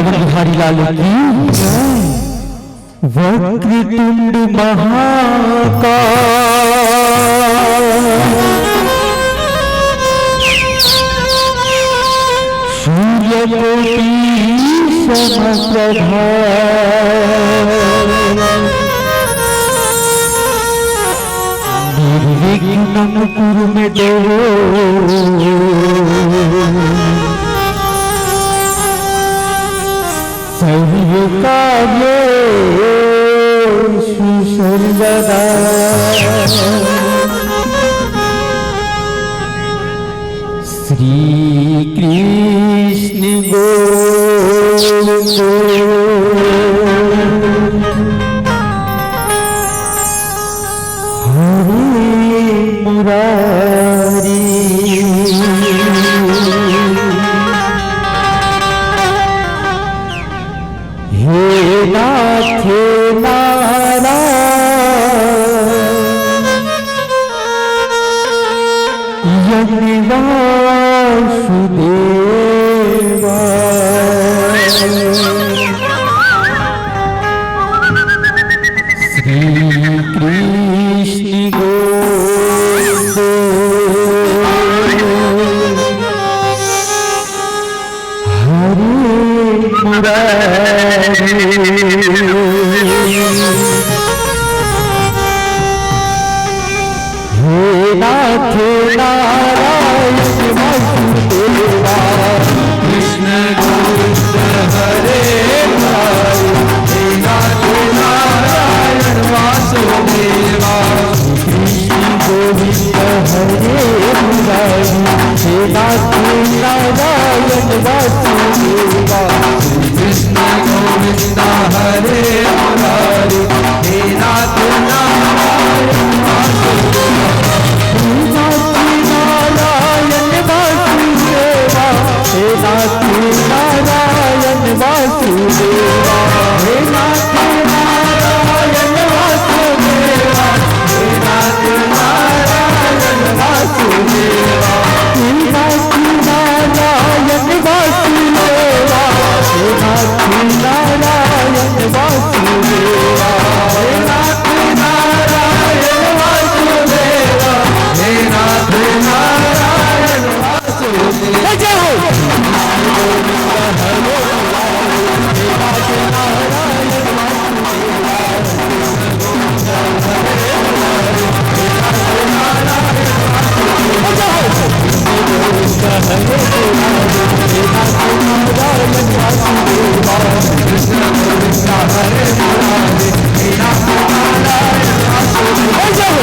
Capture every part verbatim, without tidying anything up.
बिहारी लाल की जय। वक्रतुंड महाकाय, सूर्यकोटि समप्रभा, निर्विघ्नं कुरु मे देव। सर्वकार्येषु सर्वदा। श्री कृष्ण गोविंद हरे मुरारी। हे नाथ नारायण वासुदेवा। श्री कृष्ण गोविंद हरे मुरारी। हे नाथ नारायण वासुदेवा। कृष्ण गोविंद हरे मुरारी। हे नाथ नारायण वासुदेवा। कृष्ण गोविंद हरे मुरारी। हे नाथ नारायण वासुदेवा। कृष्ण गोविंद हरे मुरारी। हे नाथ नारायण वासुदेवा। हे नाथ नारायण वासुदेवा। हे नाथ नारायण वासुदेवा। हे नाथ नारायण वासुदेवा। हे नाथ नारायण वासुदेवा। हे नाथ नारायण वासुदेवा। हे नाथ नारायण वासुदेवा। हे नाथ नारायण वासुदेवा। हे नाथ नारायण वासुदेवा। जय हो।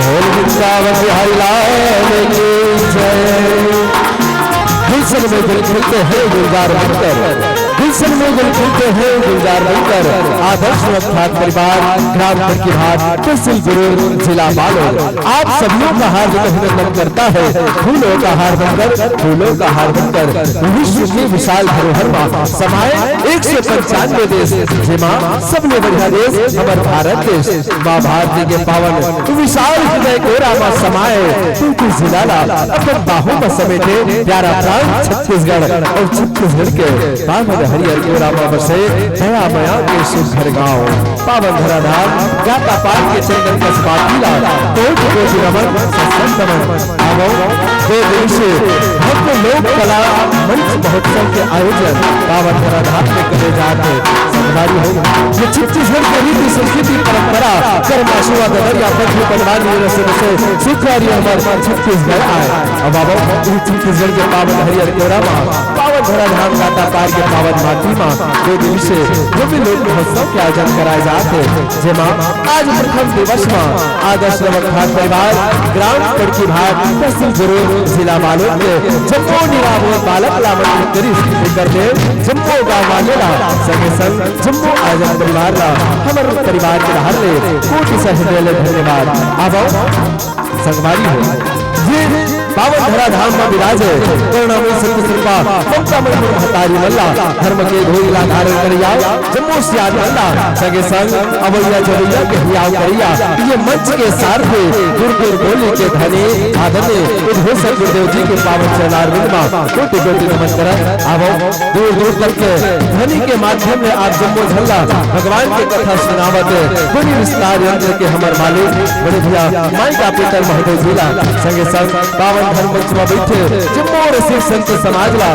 बोल वृंदावन बिहारी लाल की जय। गुलशन में गुल खिलते हैं गुलजार बनकर, गुलशन में गुल खिलते हैं गुलजार बनकर। आदर्श अर्थात परिवार, ग्राम खड़कीहाट, तहसील गुरूर, जिला बालोद। आप सभी का हार्दिक अभिनंदन करता है। फूलों का हार बनकर, फूलों का हार बनकर विश्व की विशाल धरोहर मा समाए एक सौ पंचानवे देश, जेमा सबले बढ़िया देश हमर भारत देश। माँ भारती के पावन विशाल हृदय गोरा मा समाए, तू तू जिला ला अपन बाहों मा समेटे प्यारा प्रांत छत्तीसगढ़ अउ छत्तीसगढ़ के पावन हरियर गोरा मा बसे दया मया के सुघर गाँव। पावन धराधाम जाता पार के चंदन कस माटी ला कोटि कोटि नमन सत सत नमन। आवो, दो दिवसीय भव्य लोक कला मंच महोत्सव के आयोजन पावन धराधाम में करे जात हे। संगवारी हो, ये छत्तीसगढ़ के रीति संस्कृति परंपरा कर्मा शिवा ददरिया पद्म पटवारी रस रसे सुखारी हमर छत्तीसगढ़ आए। अब आवो, ये छत्तीसगढ़ के पावन हरियर कोरा मा पावन धराधाम गाता पार के पावन माटी मा दो दिवसीय भव्य लोक महोत्सव के आयोजन कराए जात हे, जेमा आज प्रथम दिवस मा आदर्श नवक भाग परिवार, ग्राम पड़की भाट, तहसील गुरूर, जिला बालोद के जम्मो निरामोर बालक ला आमंत्रित करिस। एकर ले जम्मो गांव वाले ला, संगे संग जम्मो आयोजक परिवार ला हमर परिवार के डहर ले कोटि सौ हृदय ले धन्यवाद। आवव संगवारी हो, ये पावन धराधाम मा विराजे करुणामय सत्य स्वरूपा ममतामय महतारी मन ला धर्म के धोई ला धारण करइया जम्मो सियान मन ला, संगे संग अवइया जवइया के हियाव करइया ये मंच के सारथी गुरुदेव बोली के धनी आदरणीय उद्घोषक गुरुदेव जी के पावन चरणारविंद मा कोटि कोटि नमन करत आवव। दूर दूर तक के ध्वनि के माध्यम ले आप जम्मो झन ला भगवान के कथा सुनावत हे ध्वनि विस्तार यंत्र के हमर मालिक बड़े भैया माई का पीटर महतो जी ला, संगे संग पावन धर्म मंच मा बइठे जम्मो रसिक संत समाज ला,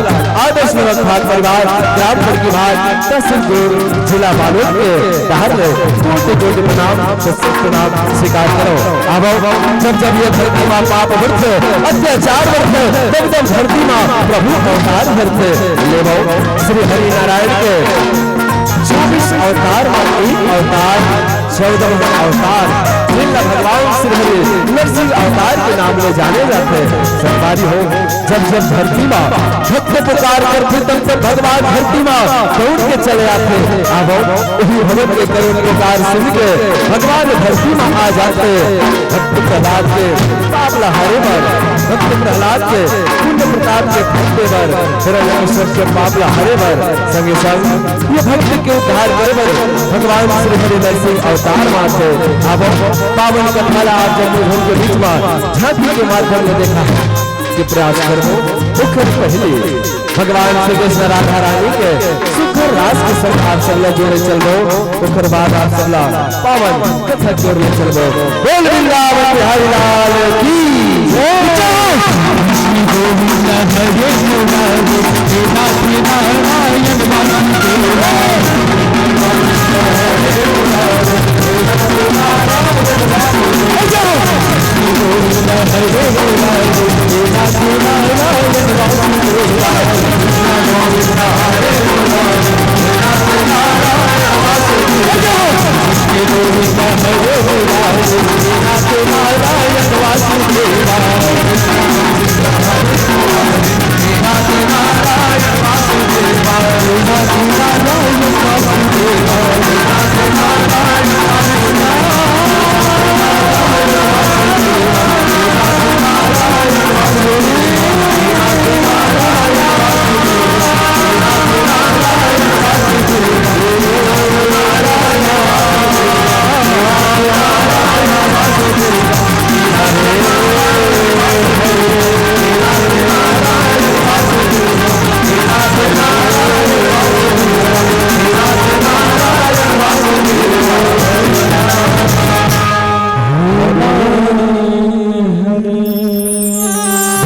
आदर्श नवक भाट परिवार, ग्राम पड़की भाट, तहसील गुरूर, जिला बालोद के डहर ले कोटि कोटि प्रणाम, सत सत प्रणाम स्वीकार करव। आवव, जब जब ये धरती मा पाप बढ़थे, अत्याचार बढ़थे, तब तब धरती मा प्रभु अवतार धरथे। लेवव, श्री हरि नारायण के चौबीस अवतार मा एक अवतार, चौदह अवतार, जिन ला भगवान श्री हरि नरसिंह अवतार के नाम ले जाने जाथे। संगवारी हो, जब जब धरती मा भक्त पुकार करथे, तब तब भगवान धरती मा दौड़ के चले आथे। आवव, उही हमन के करुण पुकार सुन के भगवान धरती मा आ जाथे। भक्त प्रहलाद के पाप ला हरे बर, भक्त प्रहलाद के पुण्य प्रताप के फल दे बर, हिरण्यकश्यप के पाप ला हरे बर, संगे संग ये भक्त के उद्धार करे बर भगवान श्री हरि नरसिंह अवतार माथे। आवव, पावन कथा ला आप जम्मो झन के बीच मा झांकी के माध्यम ले देखा के प्रयास करबो। ओखर पहले भगवान श्री कृष्ण राधा रानी के सुघर रास के संग आप सब ला जोड़े चलबो। ओखर बाद आप सब ला पावन कथा जोड़े चलबो। बोल वृंदावन बिहारी लाल की जय। गोविंद हरे मुरारी, हे नाथ नारायण वासुदेवा।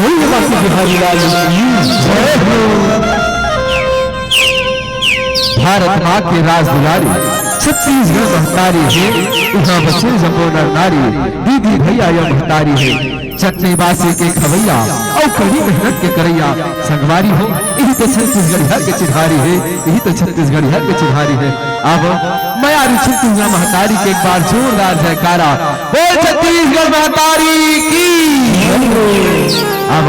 भोले बापू बिहारी लाल की जय हो। भारत माँ के राज दुलारी, छत्तीसगढ़ महतारी हे, इहाँ बसे जम्मो नर नारी, दीदी भैया या महतारी हे। चटनी बासी के खवैया अउ कड़ी मेहनत के करैया संगवारी हो, इही तो छत्तीसगढ़िया के चिन्हारी हे, इही तो छत्तीसगढ़िया के चिन्हारी हे। अब मयारी छत्तीसगढ़ महतारी के एक बार जोरदार जयकारा। बोल छत्तीसगढ़ महतारी की। अब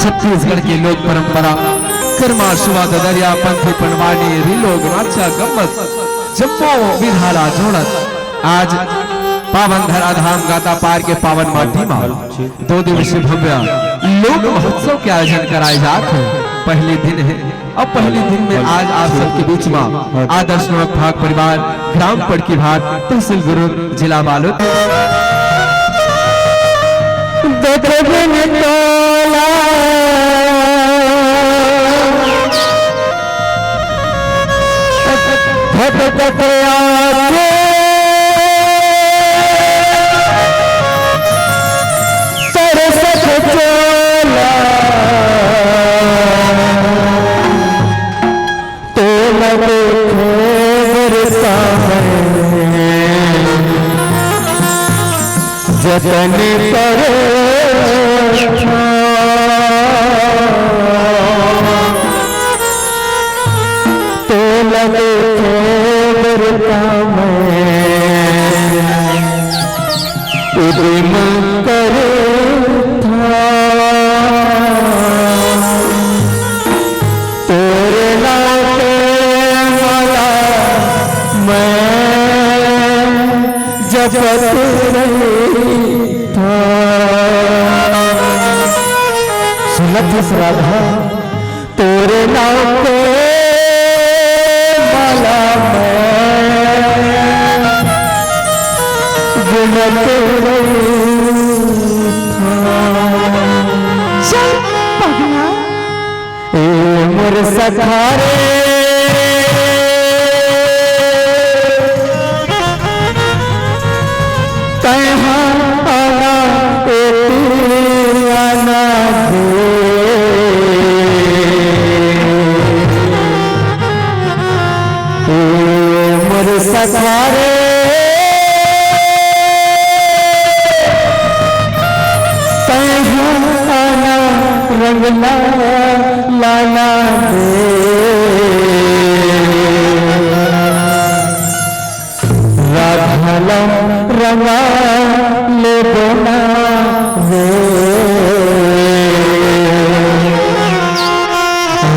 छत्तीसगढ़ के लोक परंपरा करमा, सुवा, ददरिया, पंथी, पंडवानी, रीलोग, नाचा, गम्मत, जम्मो विधा ला जोड़त आज पावन धराधाम गाता पार के पावन माटी मा दो दिवसीय भव्य लोक महोत्सव के आयोजन कराए जात हे। पहले दिन हे, अब पहले दिन में आज आप सबके बीच मा आदर्श नवक भाग परिवार, ग्राम पड़की भाट, तहसील गुरूर, जिला बालोद। दतरबिन टोला भटकत आके तरसत चोला, तोला देखे बर सामने जतन करो। के थोबरता मैं प्रेम करथा। तोरे नाम के माला मैं जपत रहिथा। सुनत हस राधा, तोरे नाम के माला मैं गुनत रहिथा। चल पगला। ए मोर सखा रे, तैं हा आना, एती आना दे। ए मोर सखा रे, तैं हा आना, रंग ला लाना दे। राधा ला रंगा लेबो ना रे,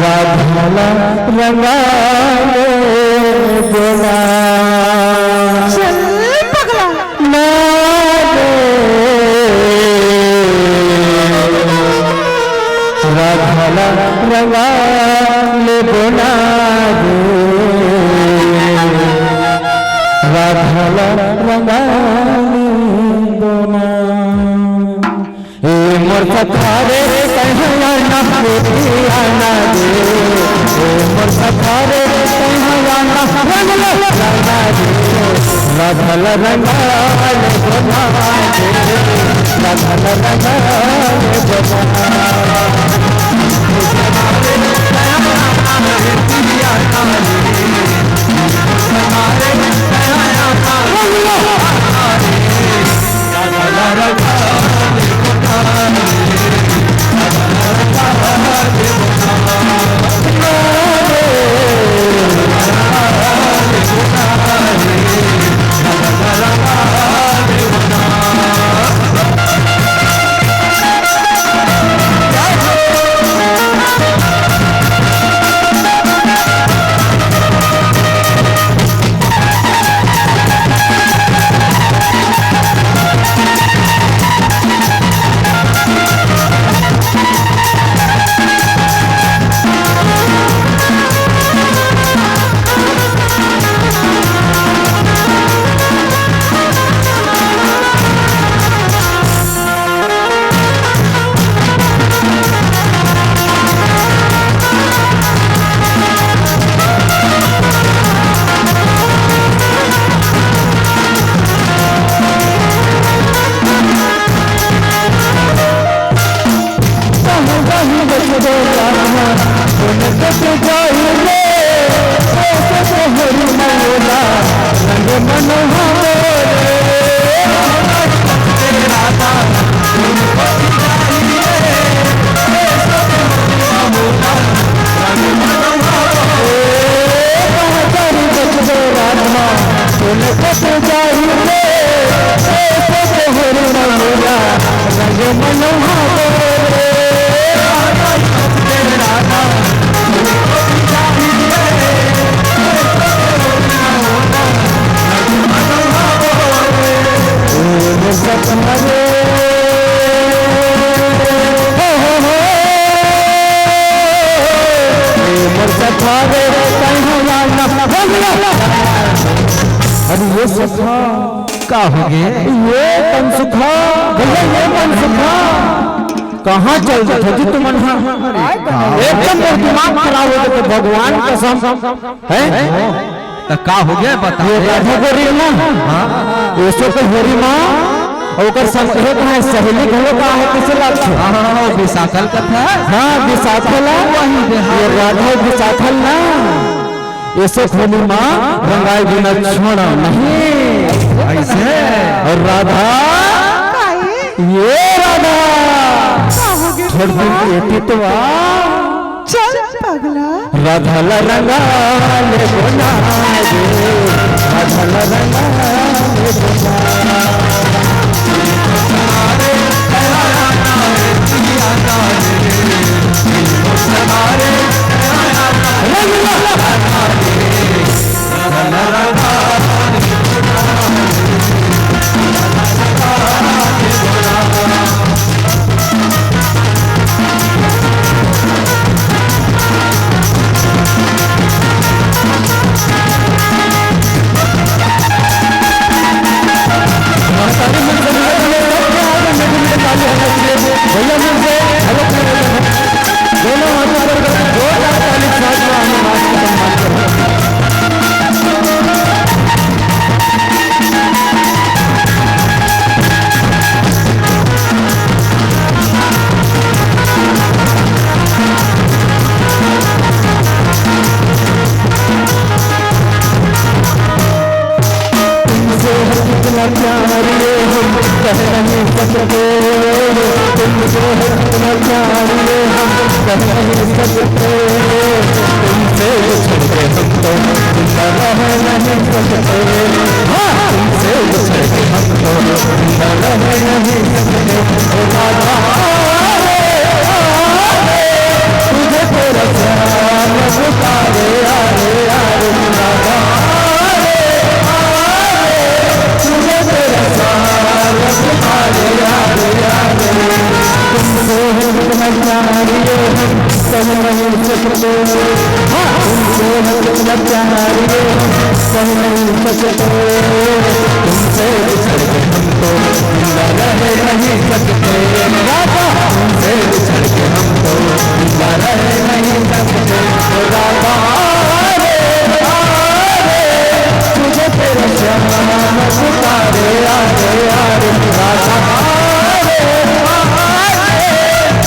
राधा ला रंगा लेबो ना। चल पगला। ना रे, राधा ला रंगा लेबो ना रे, राधा ला रंगा लेबो ना। ए मोर सखा रे, तैं हा आना, ए आना रे। ए मोर सखा रे, तैं हा आना, रंग ला लाना रे। राधा ला रंगा लेबो ना रे, राधा ला रंगा लेबो ना। अरे ये सखा, का हो गे? ये मनसुखा, भैया, ये मनसुखा, कहाँ चल देथो जी तुमन हा? एकदम मोर दिमाग खराब हो गे, भगवान कसम। हैं? त का हो गे, बता। ये राधा गोरी ना? हाँ। एसो के होरी मा, ओकर संग हे कहाँ, सहेली घलो का हे, कइसे लागथे? हाँ, हाँ, हाँ, विशाखा ल कथे। हाँ, विशाखा ला। वही दे, हाँ। ये राधा विशाखा ल ना, एसो होरी मा रंगाय बिना छोड़ा नहीं। अइसे? अउ राधा, काहे? ये राधा, का हो गे? थोड़ दिन के एती तो आ। चल पगला। राधा ला रंगा ले बोना रे, राधा ला रंगा ले बोना। भैया मन से हेलो कर रहे हैं। दोनों हाथों पर जोरदार ताली के साथ में हमें नाच को सम्मान करें। तुमसे है कितना प्यार ये हम कह नहीं सकते, तुमसे है कितना प्यार ये हम कह नहीं सकते, तुमसे बिछड़ के हम तो जिंदा रह नहीं सकते। हाँ, तुमसे बिछड़ के हम तो जिंदा रह नहीं सकते। ओ राधा रे, तुझे तेरा श्याम पुकारे, आरे, आरे, राधा रे, आरे, तुझे तेरा श्याम पुकारे, आरे, आरे। तुमसे है कितना प्यार ये हम कह नहीं सकते। हाँ, तुमसे है कितना प्यार ये हम कह नहीं सकते। तुमसे बिछड़ के हम तो जिंदा रह नहीं सकते। राधा, तुमसे बिछड़ के हम तो जिंदा रह नहीं सकते। ओ राधा रे, आ रे, तुझे तेरा श्याम पुकारे, आ रे, आ रे, राधा रे, आ रे,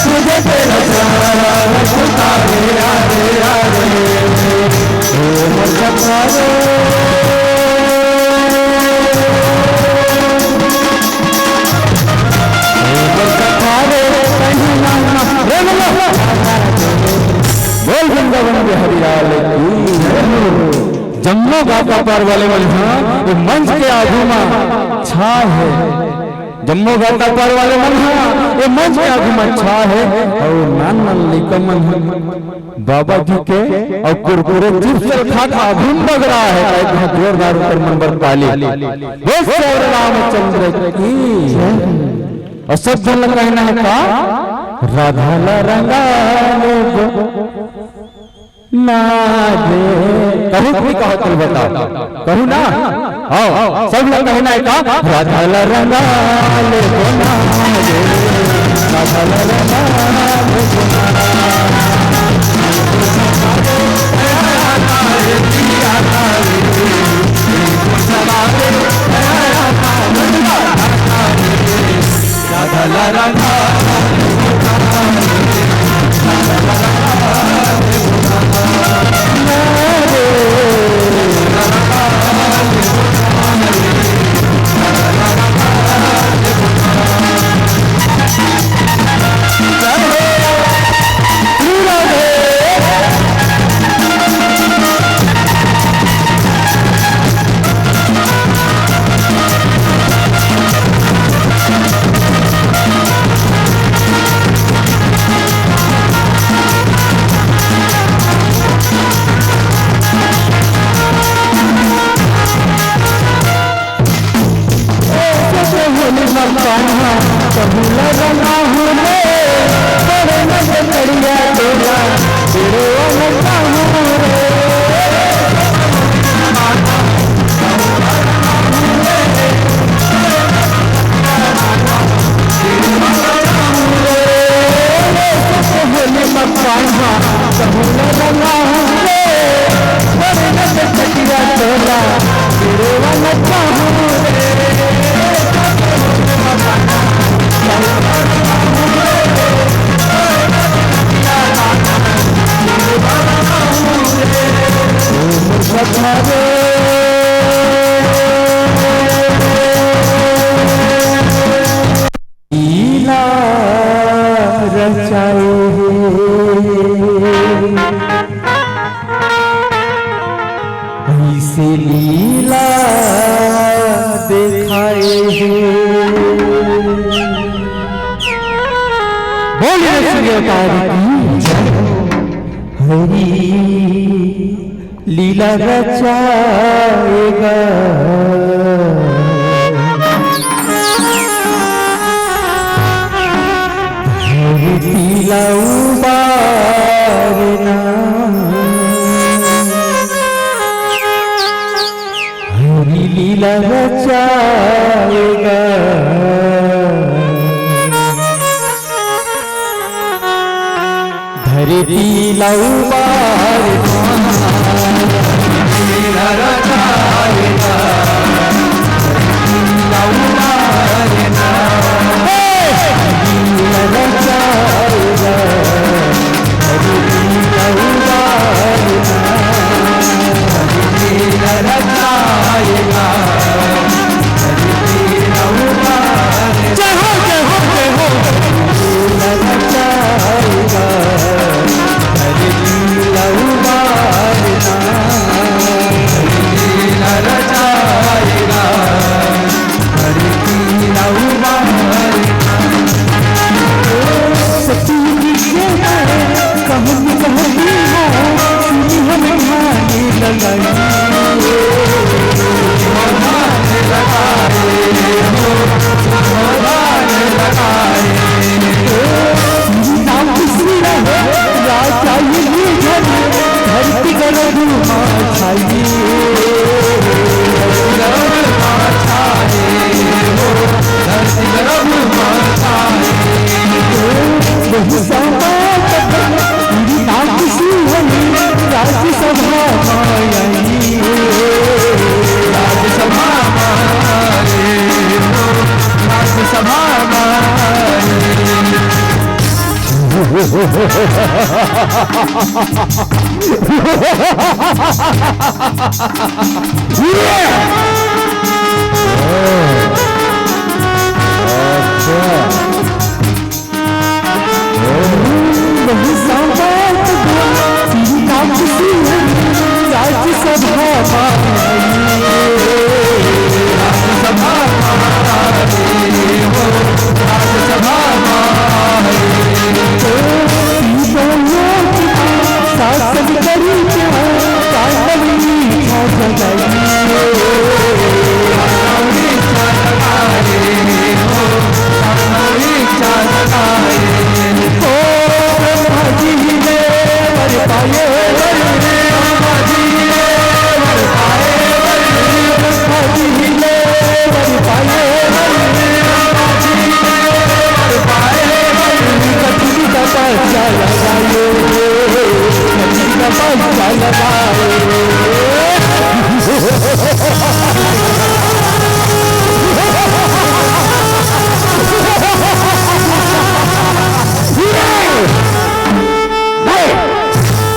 तुझे तेरा श्याम पुकारे, आ रे, आ रे। ओ मोर सखा रे। बोल वृंदावन बिहारी लाल की जय। जम्मो घाटा पार वाले मन हा ये मंच के आगू मा छा हे। जम्मो घाटा पार वाले मन हा ये मंच के आगू मा छा हे। अउ नान नान लइका मन हा बाबा जी के अउ कुरकुरे चिप्स ल खात आगू म बगरा हे। एक बार जोरदार ऊपर मन बर ताली। बोल श्री रामचंद्र की जय। अउ सब झन ल कहना हे का? राधा ला रंगा ले गो ना रे। कहू कि नइ कहू, तुम बताओ, कहू ना? आओ, सब ल कहना हे का? राधा ला रंगा ले गो ना रे, राधा ला रंगा ले गो ना। देखाए हे। बोलिए शिव अवतार की जय। हरि लीला रचाएगा। धरती ला उबारना। हरि लीला रचाएगा। धरती ला उबारना। जय हो, जय हो, जय हो।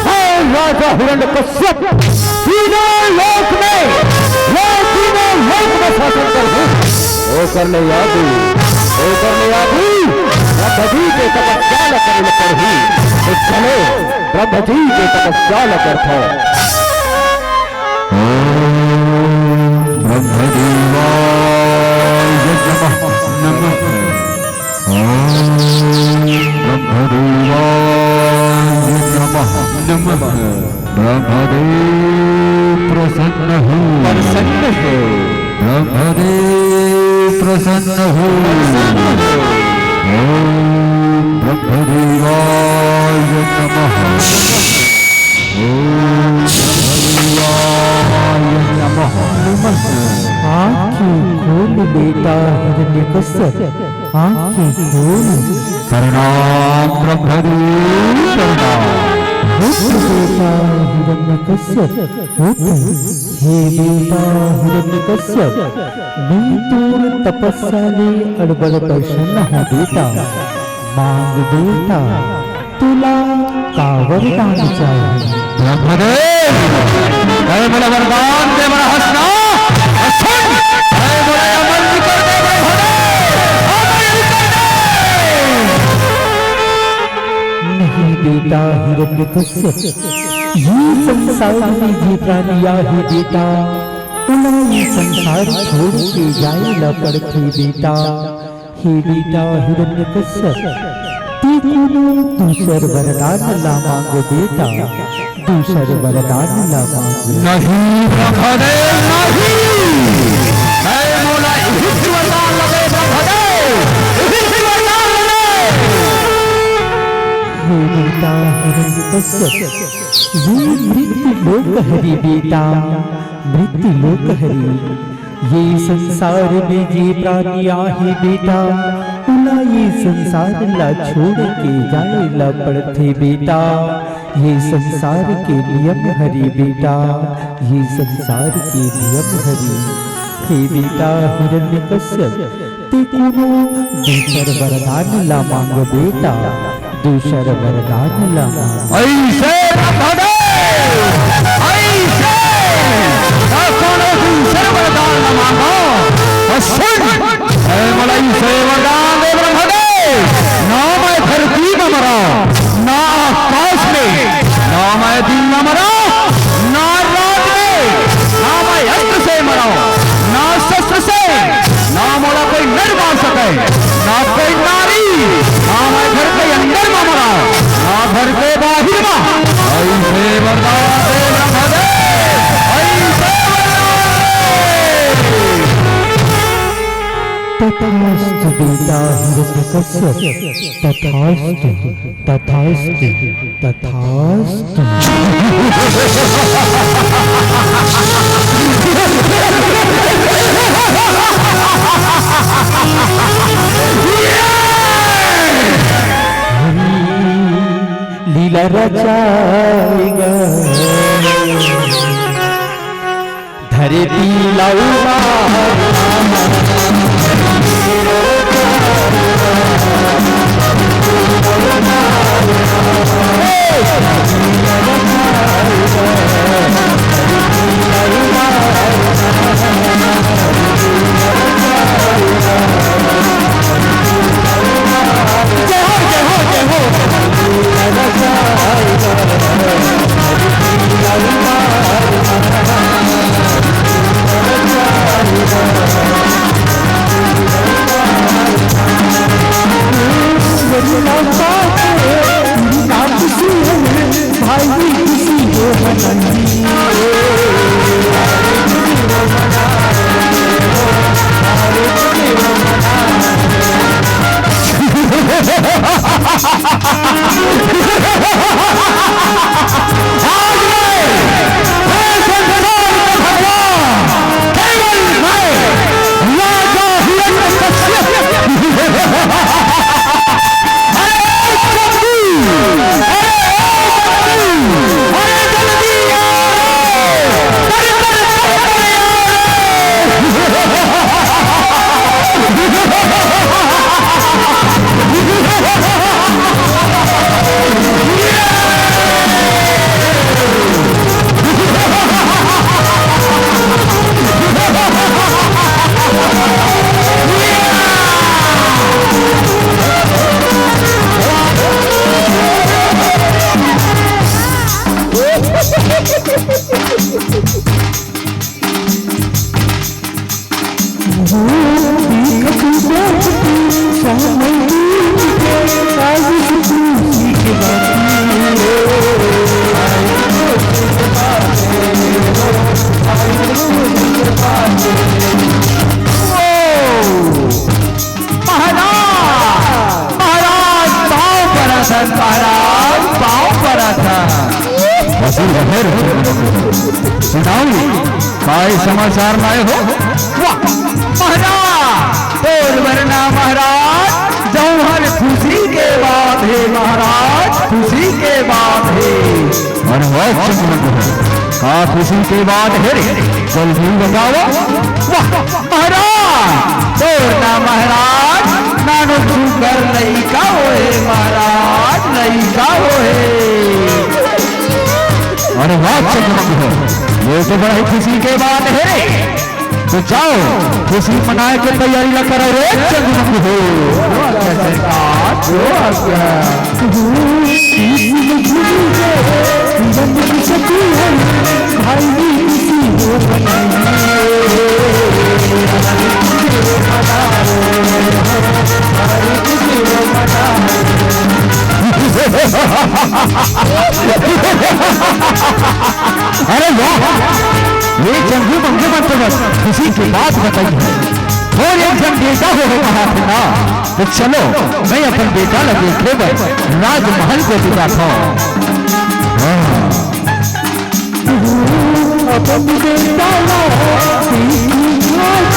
हे राजा हिरण्यकश्यप, तीनों लोक में, वो तीनों लोक में शासन करहूँ। ओकर ले आगू, ओकर ले आगू, ब्रह्म जी के तपस्या ल करे ल पड़ही। तो चलो, ब्रह्म जी के तपस्या ल करथो। ओम ब्रह्मदेवाय नमः, नमः। ओम ब्रह्मदेवाय नमः, नमः। ब्रह्मदेव प्रसन्न हो, प्रसन्न हो। ब्रह्मदेव प्रसन्न हो, प्रसन्न हो। ओम ब्रह्मदेवाय नमः। ओम ब्रह्मदेवाय नमः। नमः। आँखी खोल बेटा हिरण्यकश्यप, आँखी खोल। प्रणाम ब्रह्मदेव, प्रणाम। उठ बेटा हिरण्यकश्यप, उठ। हे बेटा हिरण्यकश्यप, मैं तोर तपस्या ले अड़बड़ प्रसन्न हूँ बेटा। मांग बेटा, तुला का वरदान चाही? ब्रह्मदेव, तैं मोला वरदान दे बर हस ना? असन, तैं मोला अमर कर दे ब्रह्मदेव, अमर कर दे। नहीं बेटा हिरण्यकश्यप, ये संसार में जे प्राणी आहे बेटा, उन ये संसार छोड़ के जाए ला पड़थे बेटा। हे बेटा हिरण्यकश्यप, ते कोनो दूसर वरदान ला मांग बेटा, दूसर वरदान ला मांग। नहीं ब्रह्मदेव, नहीं। ऐ मोला इहिच वरदान लगे ब्रह्मदेव, इहिच वरदान लगे। हे बेटा हिरण्यकश्यप, ये मृत्यु लोक हरे बेटा, मृत्यु लोक हरे। ये संसार में जे प्राणी आहे बेटा, उला ये संसार ला छोड़ के जाए ला पड़थे बेटा। ये संसार के नियम हरे बेटा, ये संसार के नियम हरे। हे बेटा हिरण्यकश्यप, ते कोनो दूसर वरदान ला मांग बेटा, दूसर वरदान ला मांग। ऐसे ब्रह्मदेव, ऐसे ना कोनो दूसर वरदान ला मांगो। और सुन, ऐ मोला ऐसे वरदान दे ब्रह्मदेव, ना मैं धरती में मरा, ना आकाश में, ना मैं दिन में मरा, ना रात में, ना मैं अस्त्र से मरा, ना शस्त्र से, ना मोला कोई नर मार सके, ना कोई नारी, ना मैं घर के अंदर में मरा, ना घर के बाहर में। ऐसे वरदान दे ब्रह्मदेव, ऐसे वरदान दे। तथास्तु बेटा हिरण्यकश्यप, तथास्तु, तथास्तु, तथास्तु। लीला रचाएगा। धरती ला उबार। आज मैं, मैं संसार का भगवान, केवल मैं, राजा हिरण्यकश्यप। अरे चंदू, अरे चंदू, अरे जल्दी आ रे, कर, कर, कर, कर आ रे। महाराज, महाराज, पाँव परत हन, महाराज, पाँव परत हन। वसुंधरा, सुनाओ, काय समाचार लाए हो? वाह, महाराज, तोर वरना महाराज, जौहर खुशी के बात हे महाराज, खुशी के बात हे। अरे वाह चंद्रमंडल, का खुशी के बात हे रे, जल्दी बतावा। वाह महाराज, तोर ना महाराज, नानो सुघर लइका होहे महाराज, लइका होहे। अरे वाह चंद्रमंडल, ये तो बड़ा ही खुशी के बात हे रे। तो जाओ, खुशी मनाए के तैयारी ला करो रे चंद्रमंडल। जो आज्ञा सरकार, जो आज्ञा। भाई अरे वाह, ये चंगू मंगू मन तो बस खुशी की बात बताई है। और एक झन बेटा हो कहा थे ना, तो चलो मैं अपन बेटा ला देखे बर राजमहल को भी जाता हूँ। अपन बेटा ला देखी आज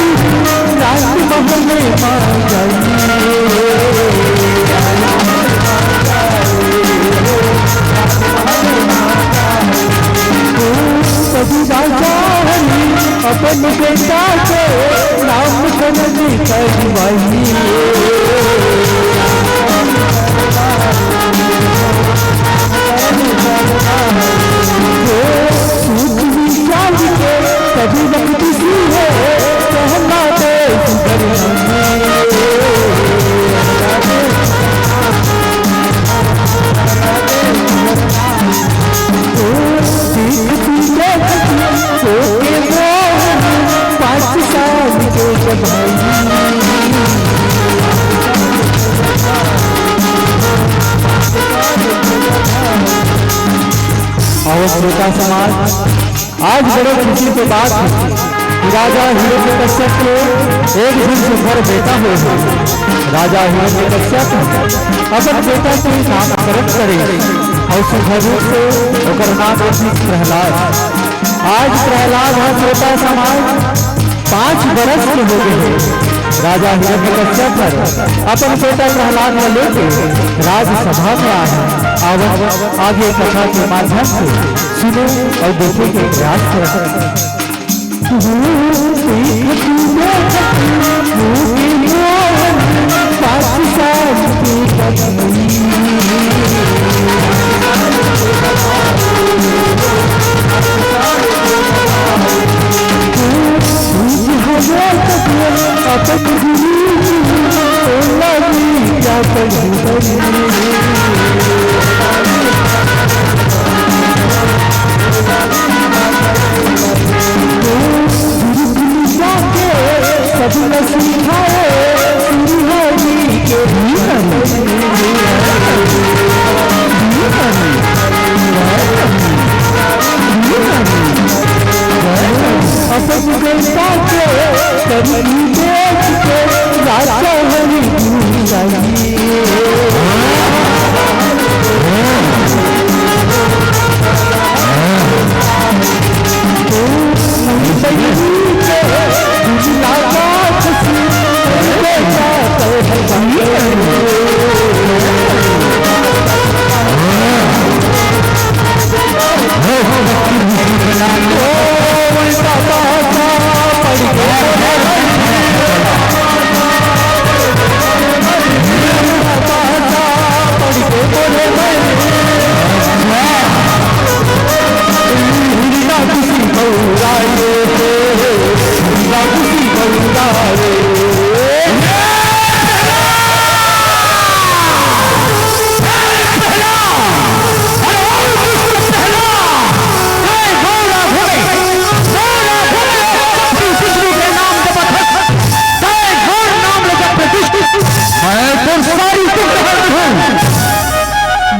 राजमहल में आ जाइए। ओ सभी राजा हरी अपन बेटा के नाम करण करवाइए। ओ सूत विचार के कभी रख किसी है कहना दे सुधर। ओ सीख तू देख तू के मोहन पाँच साल के जब आओ श्रोता समाज, आज बड़े खुशी के बात है कि राजा हिरण्यकश्यप के एक झन सुंदर बेटा होय हे। राजा हिरण्यकश्यप अपन बेटा के नामकरण करे अउ सुंदर रूप से ओकर नाम रखिस प्रहलाद। आज प्रहलाद ह श्रोता समाज पाँच बरस के हो गए हे। राजा हिरण्यकश्यप हर अपन बेटा प्रहलाद ला लेके राजसभा में आए हे। आवत आगे कथा के माध्यम से सुने अउ देखे के प्रयास करत।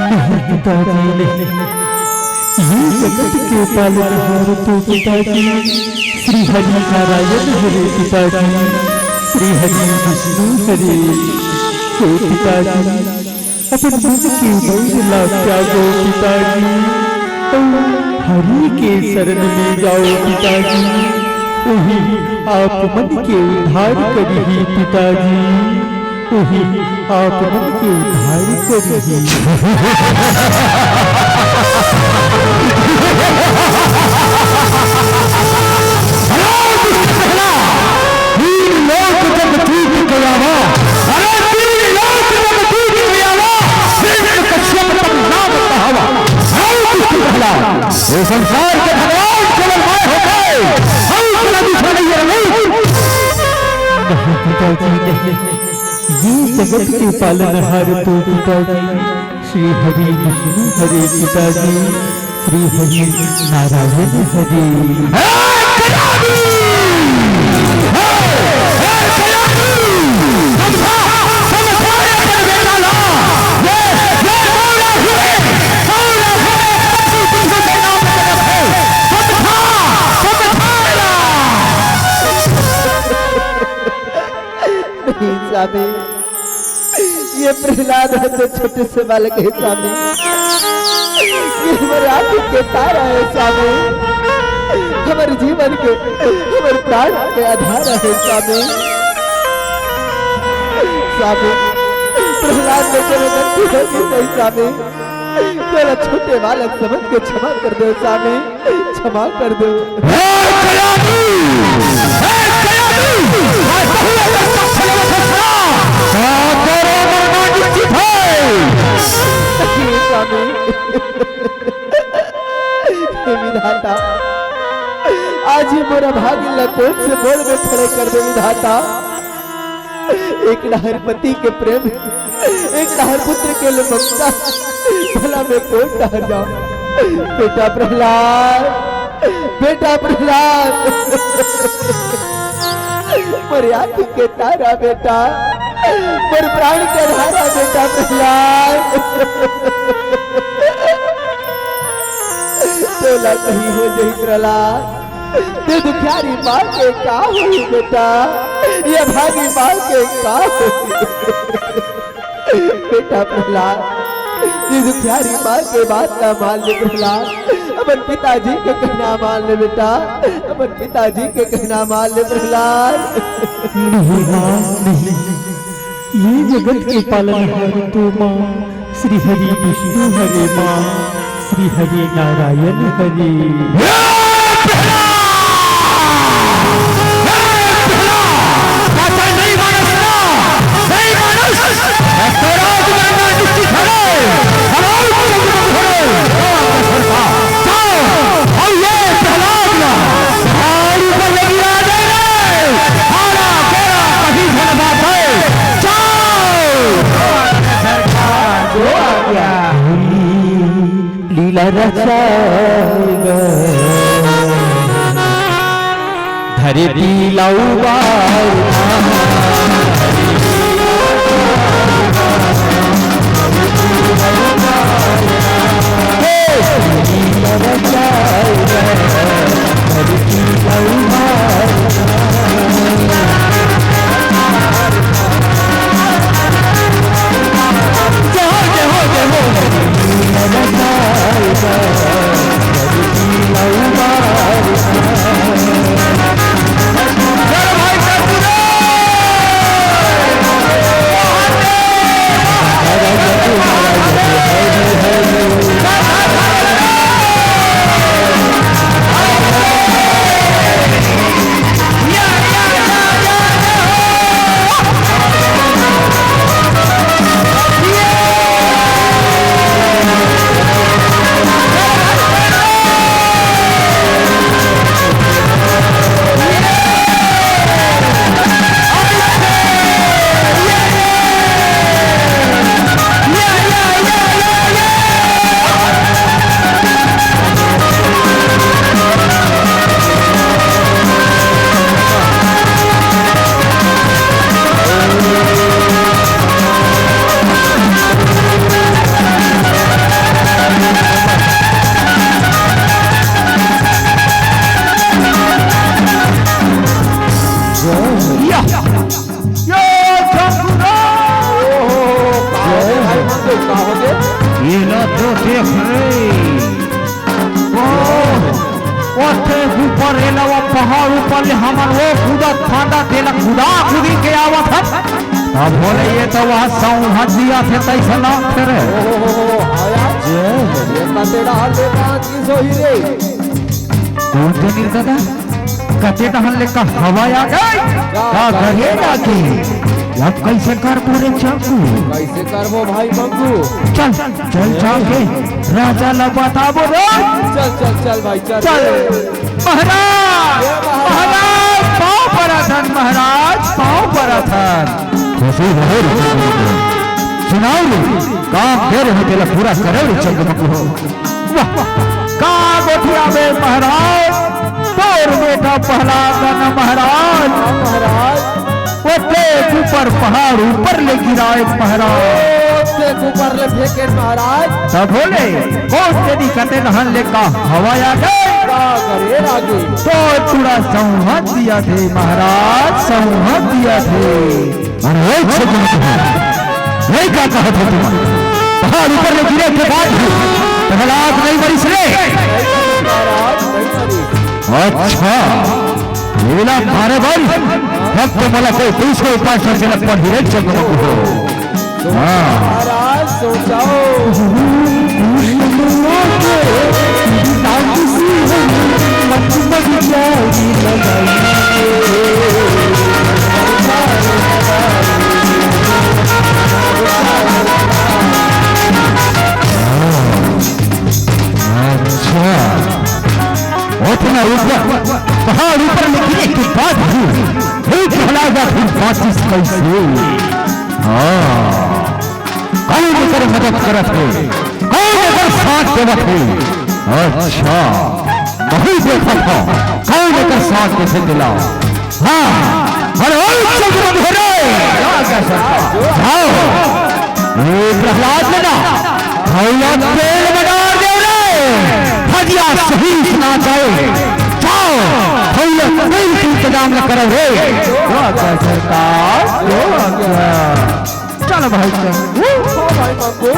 नहीं पिताजी, नहीं। ये जगत के पालनहार तो पिताजी श्री हरि नारायण हरे पिताजी, श्री हरि विष्णु हरे। हे पिताजी, अपन मन के बैर ला त्यागो पिताजी, अउ हरि के शरण में जाओ पिताजी, उही आप मन के उद्धार करही पिताजी, उही आप मन के उद्धार करही। तीन लोक जब टूट गया वा, अरे तीन लोक जब टूट गया वा, हिरण्यकश्यप तब नाम कहावा। हे दुष्ट प्रहलाद, ये संसार के भगवान केवल मैं होते, हम तेरा दूसरा नहीं है, नहीं। नहीं पिताजी, नहीं। ये जगत के पालनहार तो पिताजी श्री हरि विष्णु हरे पिताजी, श्री हरि नारायण हरे। हे नहीं स्वामी, ये प्रहलाद हे तो छोटे से बालक हे स्वामी, ये हमर आँखी के तारा हे स्वामी, हमर जीवन के, हमर प्राण के आधार हे स्वामी। स्वामी, प्रहलाद में कोनो गलती होइस नहीं स्वामी, तोला छोटे बालक समझ के क्षमा कर दे स्वामी, क्षमा कर दे। हे कयादू, हे कयादू, आज बहु अगर पक्ष लेवत हस ना, तो तोरो मरना निश्चित हे। हे स्वामी, हे विधाता, आज ही मोर अभागिन ला कोख से बोल में खड़े कर दे विधाता। एक डहर पति के प्रेम, एक डहर पुत्र के लिए ममता, भला मैं कोन डहर जाऊं? बेटा प्रहलाद, बेटा प्रहलाद, मोर आँखी के तारा बेटा, मोर प्राण के धारा बेटा प्रहलाद, तोला कहीं हो जाही प्रहलाद। ये दुखियारी माँ के का होही बेटा, ये अभागी माँ के का होही? बेटा प्रहलाद, ये दुखियारी माँ के बात ला मान ले प्रहलाद, अपन पिताजी के कहना मान ले बेटा, अपन पिताजी के कहना मान ले प्रहलाद। नहीं माँ, नहीं, ये जगत के पालनहार तो माँ श्री हरि विष्णु हरे माँ, श्री हरि नारायण हरे। लीला रचाएगा। धरती ला उबारना। हे! लीला रचाएगा। धरती ला उबारना। जय हो, जय हो, जय हो। या। ये शंकुराम! ओहो, का हो गे भाई मंगू, का हो गे? ये ना तो देख रे। ओह, ओथे ऊपर एला वो पहाड़ ऊपर ले हमन वो कूदत फांदत एला कुदा कुदी के आवत हन। अब बोले ये तो वह सौंहा जिया थे तैसे ना थे रे। ओहो, आया। जय हो। ये कते डाल दे बात की सोही रे। कौन जमीर दादा? कते डहन ले का हवा आ गई? का का करे करे जाके? अब कैसे करबो रे चाकू? कैसे करबो भाई मंगू? चल, चल जाके राजा ला बताबो रे। चल, चल, चल भाई, चल। चल। महाराज, ए महाराज। महाराज, पाँव परत हन महाराज, पाँव परत हन। खुशी रहो रे चंद्रमुखी। सुनाओ रे, काम दे रहे तेला पूरा करो रे चंद्रमुखी हो। वाह, का गोठियाबे महाराज, तोर बेटा प्रहलाद ला ना महाराज, हाँ महाराज। वो तेज ऊपर पहाड़ ऊपर ले गिराए महाराज। ओ, तेज ऊपर ले फेंके महाराज। तब बोले, कोन जनी कते डहन ले का हवा आ गे। का करे लागे। तो टूरा सौंहा दिया थे महाराज, सौंहा दिया थे। अरे ओए छे जन कहो, ये का कहत हो तुम? पहाड़ ऊपर ले गिरे के बाद भी प्रहलाद नहीं मरिस रे। महाराज, नहीं मरिस। अच्छा, ये ला मारे बल, अब तो मला कोई दूसरे उपाय से जन पढ़ी रे जन कहो। हाँ। महाराज, सो जाओ। अच्छा, ओतना ऊपर, पहाड़ ऊपर ले गिरे के बाद भी, हे प्रहलाद, आखिर बाँचिस कैसे? हाँ। कोन एकर मदद करत हे, कोन एकर साथ देवत हे? अच्छा, महूँ देखत हँव, कोन एकर साथ देथे तेला। हाँ, अरे ओ चंद्रमोहन रे, जाओ, ए प्रहलाद ले ना, भैया तेल बना दे रे, हदिया सही सुना जाए, जाओ, भैया तेल के इंतजाम न करो रे। सरकार, चल भाई, चल। ओ भाई मंगू।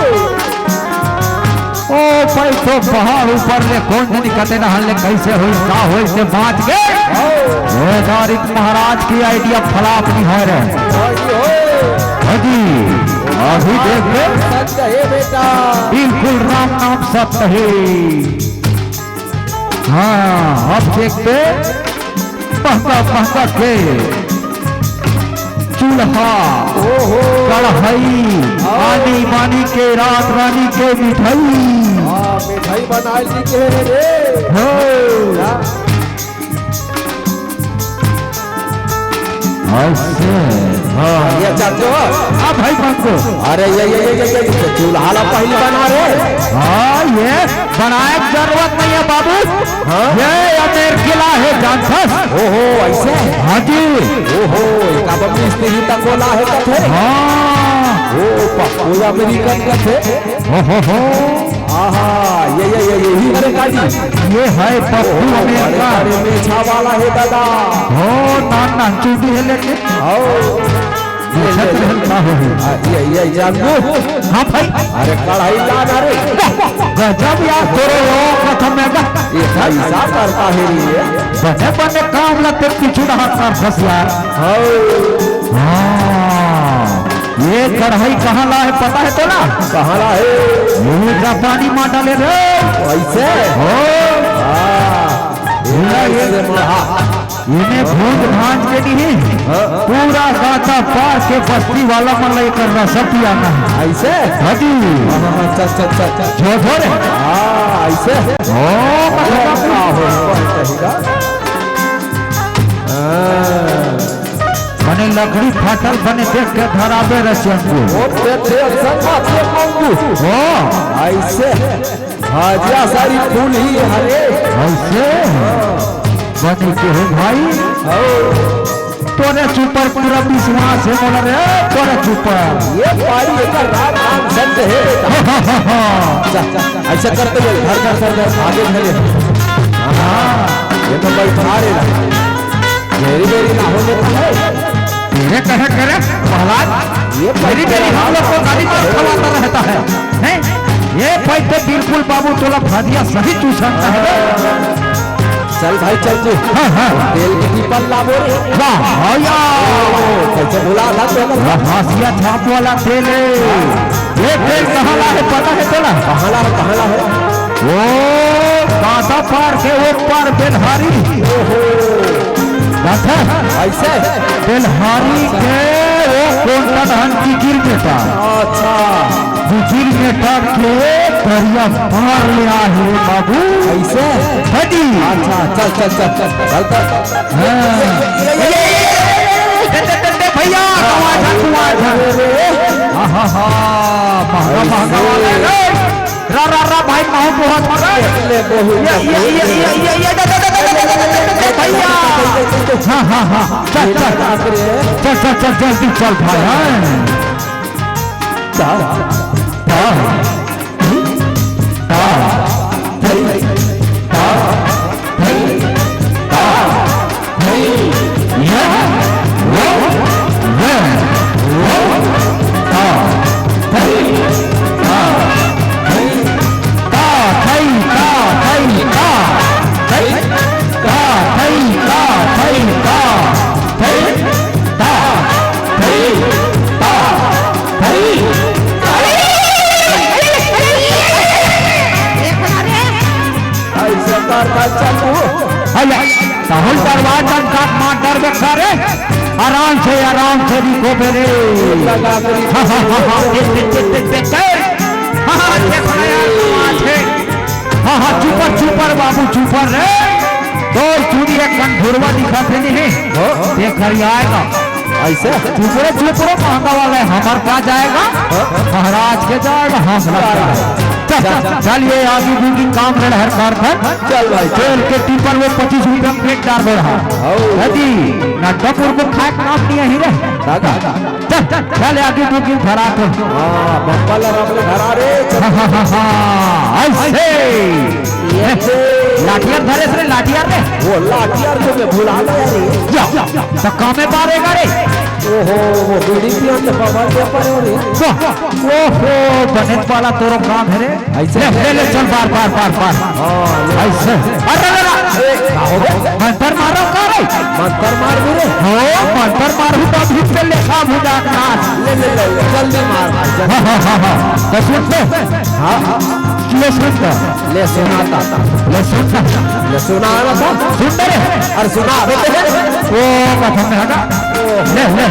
ओ भाई, तो पहाड़ ऊपर ले कोन जनी कते डहन ले कैसे होई, का होई से बाँच गे। ओ दारिक महाराज के idea flop नहीं होय रे। हाँ जी, अभी देख ले। सत्य हे बेटा। बिल्कुल राम नाम सत्य हे। हाँ, अब देख ले। महका महका के चूल्हा, ओहो। कढ़ाई, हाँ। आनी बानी के रात रानी के मिठाई। हाँ, मिठाई बनाए ली के रे। हो। हाँ। ऐसे। हाँ, ये चाचो। हाँ भाई मंगू। अरे ये, ये, ये, ये, ये, ये चूल्हा ला पहली बना रे। हाँ, ये बनाए के जरूरत नहीं है बाबू। हाँ? ये अमेरिकला हे, जानथस? ओहो, ऐसे? हाँ जी। ओहो, एक अब मिस्त्री तक बोला है कथे। हाँ। ओ, पप्पू अमेरिकन कथे। ओहो हो। आहा, ये, ये, ये, यही करे का जी? ये है पप्पू ओहो, अमेरिका। बड़े, बड़े मेछा वाला है दादा। हो, नान, नान चूंटी है लेकिन। आओ। पूछत रहन का होही? आ, ये, ये, जानबू? हाँ भाई। अरे कढ़ाई ला ना रे। गजब यार तोरे ओ कथा में बा। ये कैसा करता है रे ये? बने बने काम ला ते पीछू रहा कर फस यार। हाँ। हाँ। ये कढ़ाई कहाँ ला है पता है तोला? कहाँ ला है? ये का पानी मा डाले रे। ऐसे? हो। हाँ। ये, ये, ये, हाँ। इमे भूंज भांज के नहीं, हाँ। पूरा गाता पार के बस्ती वाला मन ला एकर रसा पियाना है। ऐसे? हाँ जी। हाँ, हाँ, हाँ, चल, चल, चल, चल। जो, जो रे। हाँ, ऐसे। ओ, अरे, का हो, कौन कहेगा? हाँ। बने लकड़ी फाटल बने देख के धराबे रचंगू। ओ, ते, ते, संगा, ते, मंगू। ओ। ऐसे। हाँ, जा सारी फूल ही हरे। ऐसे? बने के हो भाई? हाँ। तोरे ऊपर पूरा विश्वास है, बोला रे, तोरे ऊपर। ये पारी एकर राम नाम सत्य है। हाँ, हाँ, हाँ, हाँ। जा, जा, ऐसा करते हुए घर, घर, घर, घर, आगे घरे। हाँ, ये तो भाई खा रहे ना। मेरी, मेरी ना हो लेता है। तेरे कहे करे, प्रहलाद, ये मेरी, मेरी हम लोग को गाली मार खवाता रहता है, हैं? ये पैसे बिल्कुल बाबू तोला फदिया सही चूसन है। चल भाई, चल तू। हाँ, हाँ। तेल की टीपन ला बोल। वाह, भैया। ओ, कैसे भुला था तू? वाह, हाशिया छाप वाला तेल है। ये तेल कहाँ ला है, पता है तोला? कहाँ ला है, कहाँ ला है? ओ, कांसा पार के ऊपर बेलहारी। ओहो। अच्छा। ऐसे? बेलहारी के वो कोंटा धन की गिर बेटा। अच्छा। गिर बेटा के दरिया पार ले आए हे बाबू। ऐसे? हाँ जी। अच्छा, चल, चल, चल, चल। चल, चल। हाँ। ये, ये, ये, ये, ये, ये, ये, ये, भैया, कहाँ जा, कहाँ जा? हाँ, हाँ, हाँ, महंगा, महंगा वाला है। रा, रा, रा, भाई, महूँ बहुत हो रहा है। ले, बहुत ये, ये, ये, ये, ये, ये, ये, ये, ये, ये, भैया। हाँ, हाँ, हाँ। चल, चल। चल, चल, चल, जल्दी चल भाई, हाँ। ता, ता, ता, ता, ता, ता, ता। ऐसा करता चलू। अरे, तहल दरवाजा का मार डर बैठा रे। आराम से, आराम से रिको बेरे। लगा के रिको। हाँ, हाँ, हाँ, हाँ, देख, देख, देख, देख, देख, देख। हाँ, हाँ, देख ना यार, कमाल है। हाँ, हाँ, चुपर, चुपर बाबू, चुपर रे। तो चुनी एक कन घुरवा दिखा थे नहीं। हाँ। देख, घर ही आएगा। ऐसे? चुप रे, चुप रे, महंगा वाला है, हमार का जाएगा? हाँ? महाराज के जाएगा, हम लोग जाएगा। चल, चल, चल, ये आगे भी काम रहा हर कारखान। चल भाई, चल। तेल के टिप्पर में पच्चीस रुपया में पेट डाल रहा। हौ। है जी, ना डपुर को खाए काम नहीं है रे। दादा। चल, चल, चल, आगे बुकिंग भरा तो। हाँ, बप्पा लगा अपने घर आ रे, चल। हाँ, हाँ, हाँ, हाँ, ऐसे। ये लाठियार धरे रे, लाठियार रे। वो लाठियार तो मैं भुला गया रे। या, तो काम में मारेगा रे। ओहो, वो बीड़ी पियो तो बबल दे पर हो रे। वाह, ओहो, बने वाला तोरो काम है रे। ऐसे ले, ले, ले, चल, बार, बार, बार, बार। हाँ, ले। ऐसे। अरे, अरे, अरे। ए, का हो गया? मंतर मारो का रे? मंतर मार दे रे। हो, मंतर मारू तो अभी से लेखा भुजा नाच। ले, ले, ले, ले, जल्दी मार, मार, जल्दी। हाँ, हाँ, हाँ, हाँ। तो सुन तो। हाँ, हाँ। ले सुन तो। ले सुना था। ले सुन तो। ले सुना रहा था। सुन तो रे। अरे सुना, अबे तो। ओ, कथम में हटा। ले, ले।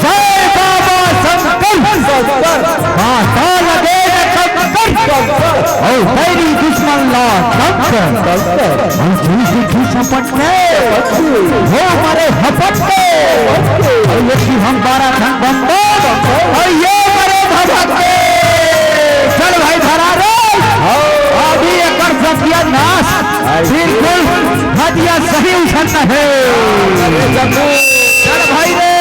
जय बाबा शंकर। शंकर। माता लगे न कंकर। कंकर। और बैरी दुश्मन ला कंकर। कंकर। और झूठ झूठ सपट के। सपट के। हो मारे हपट के। हपट के। और ये कि हम बारह धन बंदर। बंदर। और ये मारे भभक के। चल भाई धरा रे। हाँ। अभी एकर सत्यानाश। आई। बिल्कुल हदिया सही उछलता है। अरे जम्मू। चल भाई रे।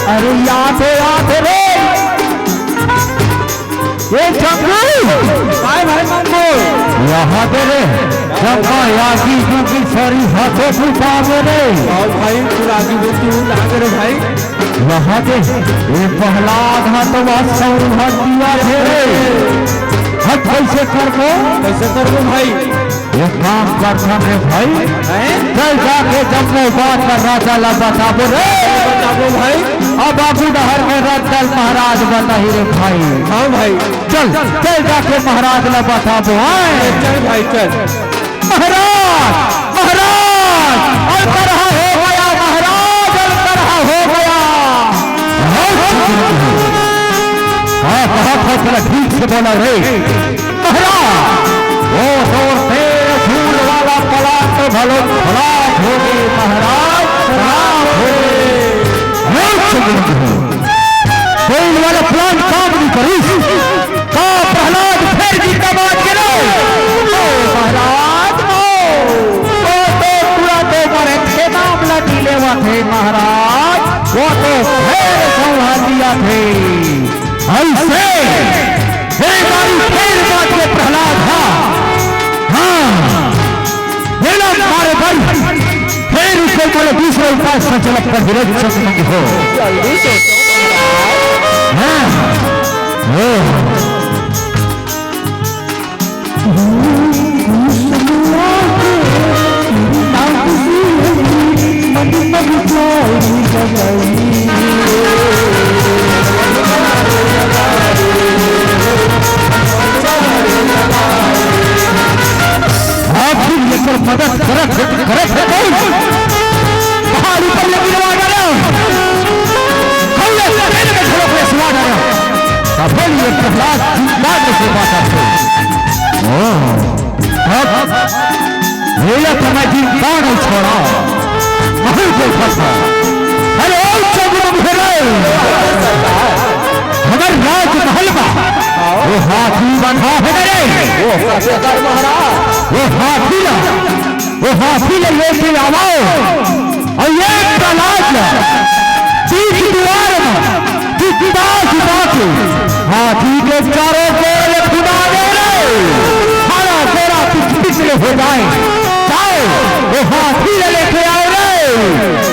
अरे याद है, याद है रे। ए जंगू। काय भाई मंगू? यहाँ पे रे, जब यागी जूगी सारी हाथों को पावे रे। और भाई, तू रागी बोलती हूँ, कहाँ करे भाई? यहाँ पे, ये प्रहलाद हाथ वास्तव हत्या थे रे। हम कैसे करबो? कैसे करबो भाई? एक काम करथन रे भाई, हैं? चल जाके जम्मो बात ला राजा ला बताबो रे। बताबो भाई। अब आगू डहर में रद्दल महाराज बताही रे भाई। हाँ भाई। चल, चल जाके महाराज ला बताबो, हैं? चल भाई, चल। महाराज, महाराज, अलकरहा हो गया महाराज, अलकरहा हो गया। हाँ, कहा था, चला ठीक से बोला रे। महाराज, वो तोर तेरह सूल वाला प्लान तो भलो खराब हो गए महाराज, खराब हो गए। बहुत शुक्रिया। तेल वाला प्लान काम नहीं करी। का प्रहलाद फिर भी दबा के रे। ओ महाराज, ओ, ओ तो पूरा तो मरे के नाम लगी ले हे, अइसे, हे बारी फेर बात के प्रहलाद, हाँ, हाँ, मेला मारे बर, फेर ऊपर वाले दूसरे उपाय संचालक कर विरोध शब्द मंग हो। जल्दी से। हाँ, ओ। आप भी एकर मदद करत, करत हे कोई? पहाड़ ऊपर ले गिरवा डालो। हल्ले तेरे में झड़क ले सुना डालो। तब बोलिए प्रहलाद जिंदा में से बात आपको। ओ, अब मेरा समय जिंदा नहीं छोड़ा। महल देखा था। अरे ओ चंद्र मुखरे, हमर राजमहल में वो हाथी बंधा है रे। वो खातिर महाराज। वो हाथी ला, वो हाथी ला लेके आवो। अउ ये प्रहलाद ला बीच दुवार में जिंदा जिंदा के हाथी के चारों कोर ले खुदा दे रे। हरा गोरा पिच पिच ले हो जाए। जाओ, वो हाथी ले लेके आओ रे।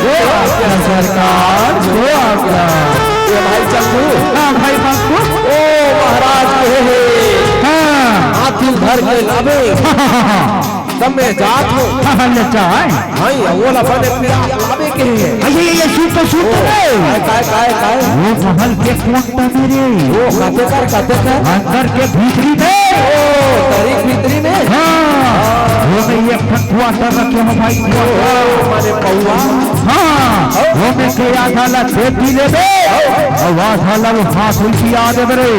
जो आज्ञा सरकार, जो आज्ञा। ये भाई चंदू। हाँ भाई बापू। ओ महाराज कहे हे। हाँ। हाथी धर के लावे। हाँ, हाँ, हाँ, हाँ। तब मैं जात हूँ। हाँ, हाँ, ले जा, आए। हाँ, ये वो ला बने पिया, आवे के है। अरे, ये, ये, सुन तो, सुन तो ओ, बे। काय, काय, काय, काय? वो महल के कोंटा में रे। ओ, खाते कर, खाते कर। अंदर के भीतरी में। ओ, तरी भीतरी में। हाँ, वो में ये ठन quarter रखे हो भाई, quarter। ओ, माने पौवा। हाँ, ओ। वो में के आधा ला दे पी ले बे। ओ। और आधा ला वो हाथ उल्टी आ दे रे।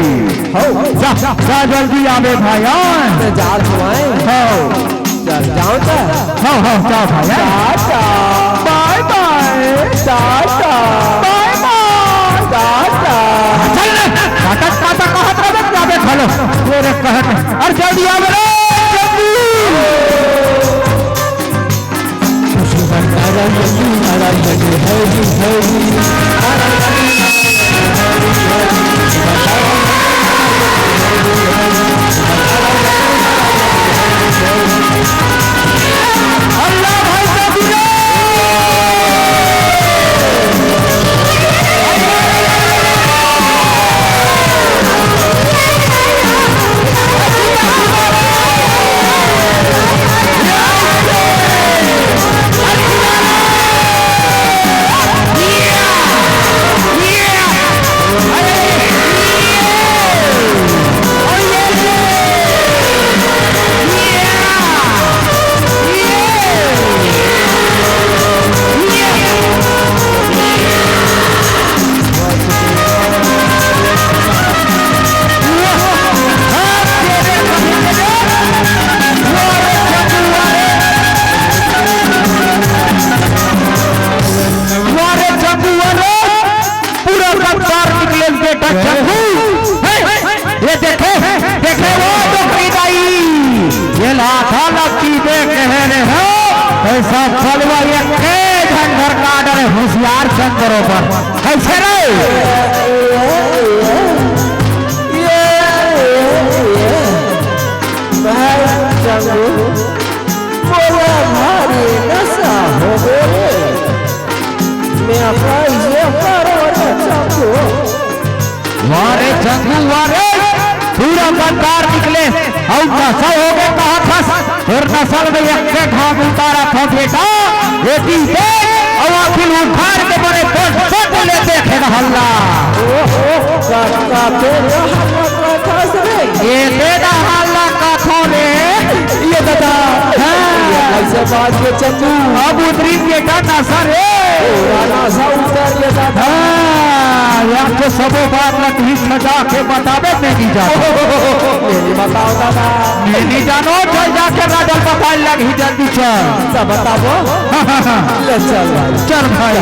हो। जा, जा, जल्दी आवे भाई, हाँ। तो जा तुम्हारे। हो। चल, जाओ तो। हो, हो, जाओ भाई, हाँ। Tata. Bye bye। Tata. Bye bye। Tata. चल रे, टाटा, टाटा कहत रहे, जाबे खा लो। ये रे कहत, अरे जल्दी आवे रे, जल्दी। नारायण, नारायण, हरि, हरि, नारायण। अल्लाह भाई साहब, पूरा गद्दार निकले बेटा चंदू। हे, ये देखे, देखे वो डोकरी दाई। ये लाथा लक्की दे कह रहे हो। ऐसा फलवा ये के झंझर काट रहे होशियार चंद बरोबर। कैसे रे? भाई चंदू, मोला भारी नशा हो गए। मैं कैसे करो रे चंदू? वाह रे चंदू, वाह रे, पूरा गद्दार निकले। अउ नशा हो गए कहा खस, तोर नसल में एक घाम उतारा था बेटा। ये दी दे, अउ आखिर उखाड़ के बने पोट पोट ले देखे न हल्ला। ओहो, का, का, तो ये हल्ला का था रे? ये दे ना हल्ला का था रे। ये दादा, हाँ। ये कैसे बात ये चंदू? अब उतरी बेटा नशा रे। पूरा नशा उतर ये दादा। हाँ, यार तो सबो बात लग ही सजा के बताबे नहीं जा। नहीं बताओ दादा। नहीं जानो, चल जाके राजल बताए लग ही जल्दी चल। सब बताबो। हाँ, हाँ, हाँ। ले चल भाई। चल भाई।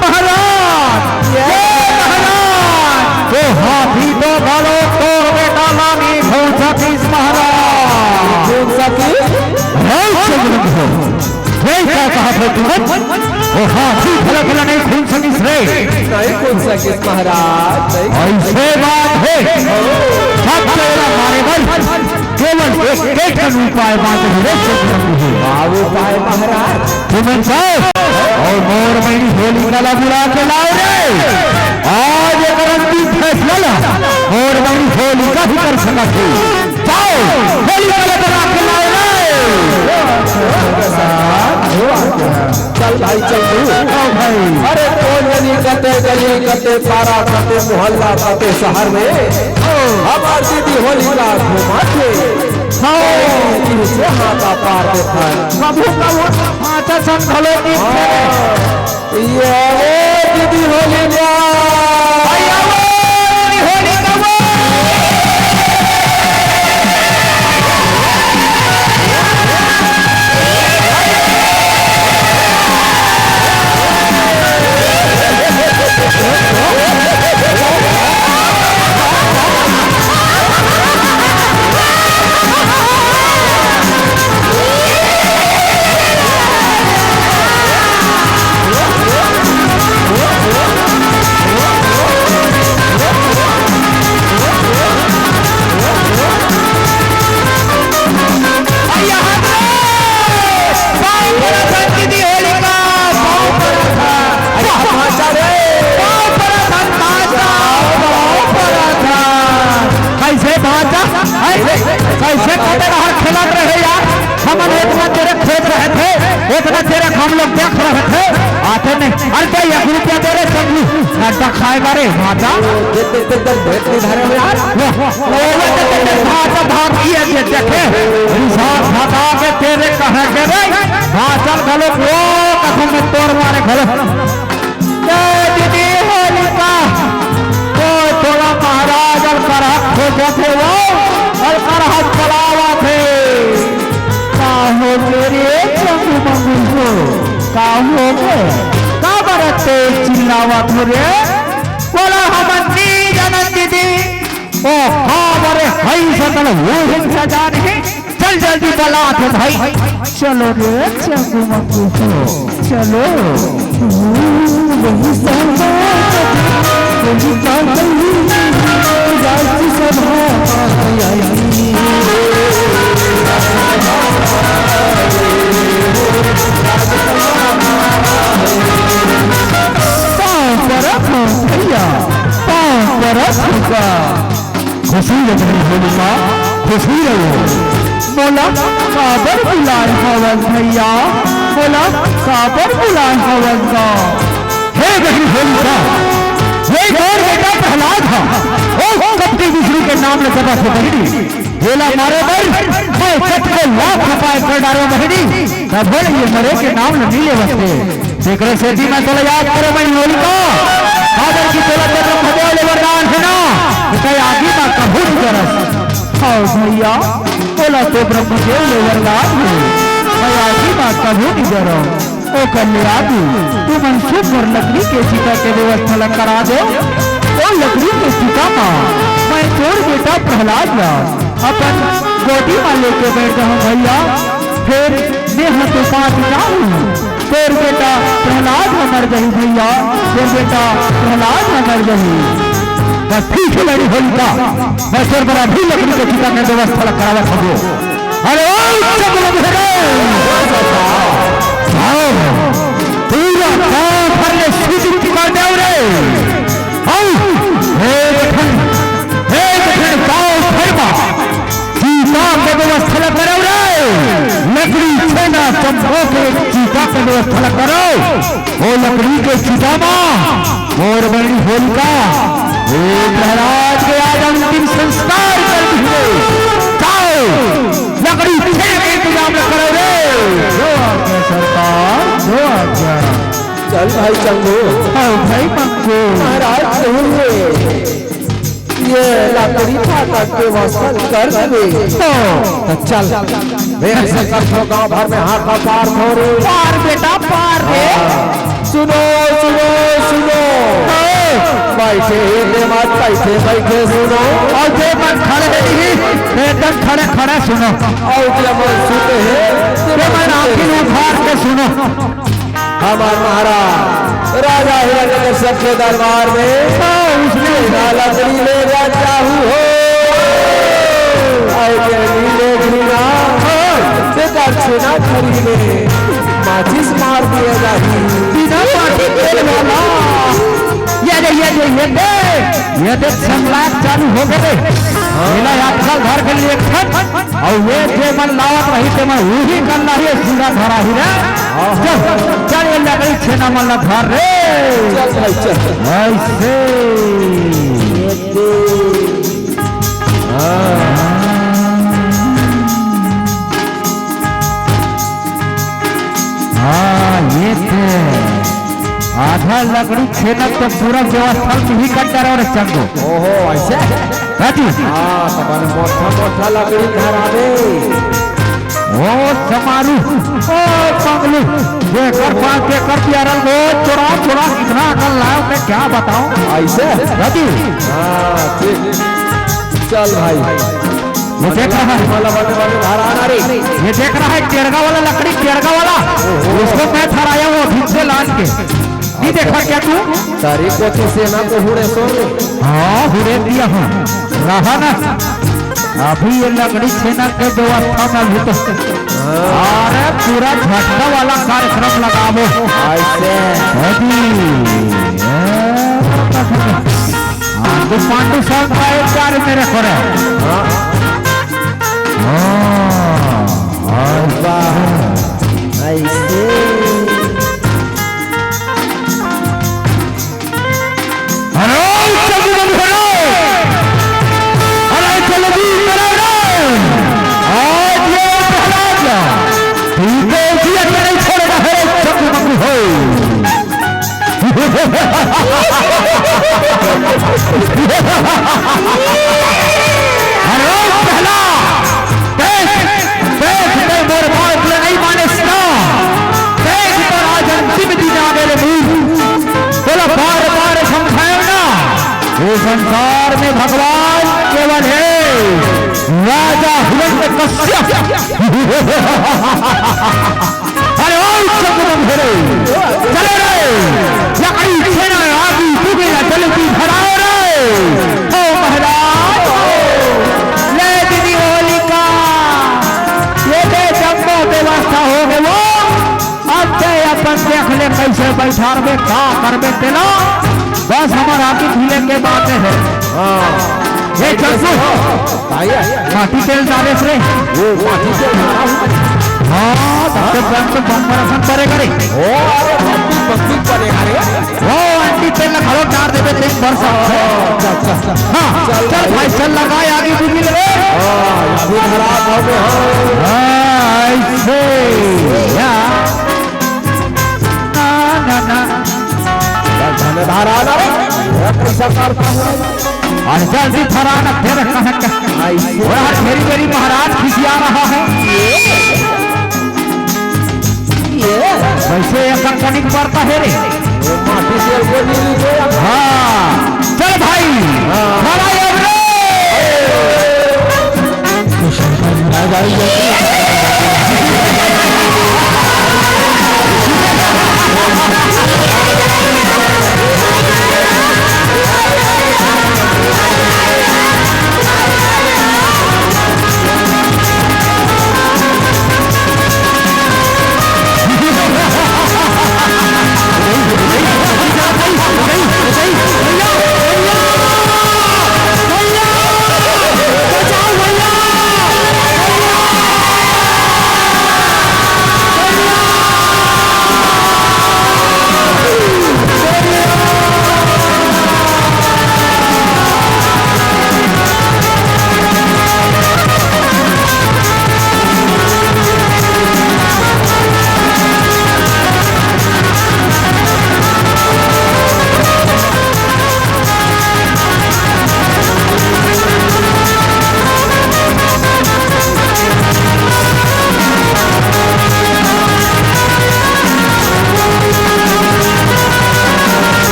महाराज, ये जय महाराज। वो हाथी तो घलो तोर बेटा लानी घूम सतीश महाराज। घूम सतीश? हे चंद्रमोहन, ये क्या कहा था तुमने? ओ हाथी घलो घलो नहीं खून सकिस रे। नहीं खून सकिस महाराज, नहीं। ऐसे बात हे। जब तेला मारे बर केवल एक, एक ठन उपाय बाँचे हे रे। का उपाय महाराज? तुमन जाओ अउ मोर बहिनी होलिका ला बुला के लाओ रे। आज एकर अंतिम फैसला ला मोर बहिनी होलिका ही कर सकत हे। जाओ, होलिका ला बुला के लाओ रे। चल भाई, चल तू। हाँ भाई। अरे कौन जनी कते गली, कते पारा, कते मोहल्ला, कते शहर में हमार दीदी होलिका घुमाथे। हाँ। इनसे हाथा पार देथे। कभू कभू भाँचा संग घलो दिखथे। हाँ। ये वो दीदी होलिका। भैया वो दीदी होलिका वो। कैसे भाँचा? हैं? कैसे कते रहर खेलत रहे यार? हमन एतना तेरे खेत रहे थे, एतना तेरे हम लोग देख रहे थे, आते नहीं। अरे दे एक रुपया दे रे चंगू, अड्डा खाए बारे भाँचा। दे, दे, दे, दे, दे, धरे हो यार। वो, वो, वो, दे, दे, दे, भाँचा, भाँचा, ये दे, देखे। रिसात भाँचा के तेरे कहे के रे, भाँचा घलो वो कसम में तोर मारे घलो। ए दीदी होलिका, ओ तोला महाराज अलकरहा खोजत हे वो, अलकरहा पलावत हे। का होगे रे चंगू मंगू हो? का होगे? काबर अतेक चिल्लावत हो रे? बोला हमन नी जानन दीदी। ओ काबर हई सकल वो हिंसा जान हे। चल जल्दी बलात हे भाई। चलो रे चंगू मंगू हो, चलो। वही सभा, वही पागल, राजसभा आई। पाँव परत हँव भैया, पाँव परत हँव का। खुशी रहो होलिका, खुशी रहो। मोला काबर बुलाए हवस भैया, मोला काबर बुलाए हवस गा? हे बहिनी होलिका, ये तोर बेटा प्रहलाद हा, ओ कपटी विष्णु के नाम ले जबा से बहिनी, येला मारे बर मैं कतको लाख उपाय कर डारे बहिनी, तभो ले ये मरे के नाम ल नी लेवत हे। तेकरे सेती मैं तोला याद करे बहिनी होलिका, काबर कि तोला तो ब्रह्मदेव ले वरदान हे ना, कि तैं आगी मा कभू नी जरस। हव भैया, तोला तो ब्रह्मदेव ले वरदान हे, मैं आगी मा कभू नी जरंव। ओकर ले आगू तुमन सुघर लकड़ी के चिता के व्यवस्था ला करा देव। ओ लकड़ी के चिता मा मैं तोर बेटा प्रहलाद ला अपन गोदी मा लेके बइठ जाहूँ भैया, फेर मेंह तो बाँच जाहूँ। तोर बेटा प्रहलाद ह मर जही भैया, तोर बेटा प्रहलाद ह मर जही। बस ठीक हे बहिनी होलिका, मैं तोर बर अभी लकड़ी के चिता के व्यवस्था ला करावत हँव। अरे ओ चंगू मंगू रे, आओ, पूरा गाँव भर ले सूचित कर देव रे। आओ, एक ठन, एक ठन गाँव भर मा चिता के व्यवस्था ला करव रे। लकड़ी छेना चंपो के चिता के व्यवस्था ला करव। ओ लकड़ी के चिता मा मोर बहिनी होलिका, ए प्रहलाद के आज अंतिम संस्कार कर दिहे। जाओ, लकड़ी छेना के इंतजाम ला करव रे। जो आज्ञा सरकार, जो आज्ञा। चल भाई चंगू। हव भाई मंगू। महाराज कहिन हे ये लकड़ी फाटक के व्यवस्था कर देबे। हाँ। त चल, मेरे से कतको गाँव भर में हाहाकार हो रे। पार बेटा, पार रे। हाँ। सुनो, सुनो, सुनो। हाँ। बइठे हे ते मत, बइठे, बइठे सुनो। अउ जे मन खड़े हे, एकदम खड़े, खड़े सुनो। अउ जे मन सुते हे, ते मन आँखी उघार के सुनो। हमार महाराज राजा हिरण्यकश्यप के दरबार में हाँ, उसने छेना लकड़ी ले जा चाहू हो। आए के नीले घृणा, हाँ, बेकार छेना खरी में माचिस मार दिए जाही। बिना माचिस तेल वाला। ये दे, ये दे, ये दे। ये दे, छमलाक चालू हो गए। हाँ। मेला आजकल घर के लिए खट। अउ ये जे मन लावत रही, ते मन उही कन लाही, सीधा धरा ही रे। हाँ, हाँ। चल, चल, ये लकड़ी छेना मन ला धर रे। चल भाई, चल। ऐसे। ये दे। हाँ। हाँ, ये थे। आधा लकड़ी छेनक तो पूरा व्यवस्था तुही कर डरो रे चंदू। ओहो, ऐसे? हाँ जी। हाँ, तो बने मोटा मोटा लकड़ी धरा दे। ओ समारू, ओ पंगलू, जेकर पास जेकर प्यारल वो चोरा चोरा कितना अकल लाओ, मैं क्या बताऊं? ऐसे? हाँ जी। हाँ, ठीक। चल भाई। ये देख रहा है। वाला बने, बने, बाहर आना रे। ये देख रहा है टेड़गा वाला लकड़ी, टेड़गा वाला। ओहो। उसको मैं धराया हूँ अभी से लान के। नहीं देखा क्या तू? तारीख को तो सेना को हुड़े सो। हाँ, हुड़े दिया हूँ। रहा ना। अभी ये लकड़ी छेना के व्यवस्था में अभी तो। हाँ। अरे पूरा झटका वाला कार्यक्रम लगावो। ऐसे। अभी। हाँ, तो पांडु साहब का एक बार मेरे को रे। हाँ। हाँ, हाँ। वाह, ऐसे। अरे, चंदू बंधु हो। अरे, चलो जी, चलो रे। आज ये पहला जा। ठीक है, जी, अच्छा नहीं छोड़ेगा, अरे, चंदू बंधु हो। अरे पहला, देख, देख, मैं मोर बात ले नहीं माने सुना। देख, तो आज अंतिम दिन आ मेरे मुंह। बोला, बार बार समझायो ना, ये संसार में भगवान केवल है, राजा हिरण्य कश्यप। अरे ओ चंदू बंधु रे, चलो रे, लकड़ी छेना आगी दुगेला जल की धराओ रे। ओ महाराज, ले दीदी होलिका, ये दे जम्मो व्यवस्था हो गए वो। अब ते अपन देख ले कैसे बैठार में का करबे तेला। बस हमार आगे झूले के बात है। हाँ। ये चंदू। भाई, माटी तेल डाले रे। वो माटी तेल डाला हूँ। हाँ, तब तो बम तो बम बरसन करे करे। ओ, अरे, बम भी, बम भी पड़ेगा रे। वो आंटी तेल ना घलो डाल देबे, तेल बरसा। अच्छा, अच्छा, अच्छा। हाँ, चल चल भाई। भाई, चल लगा, आगे भी मिल रे। हाँ, अभी खराब हो गए, हाँ। हाँ, ऐसे। या। ना, ना, ना। धनधारा ना रे, ये कैसा करता है? और जल्दी फराना, फिर कहाँ का? ऐसे। और हर मेरी, मेरी महाराज खिसिया रहा है। ये? ये? वैसे ये कंपनी को पड़ता है रे। ये माटी से ऊपर नहीं नीचे आता। हाँ, चल भाई, हाँ। फराया रे। तो शंकर महाराज आई जाते हैं।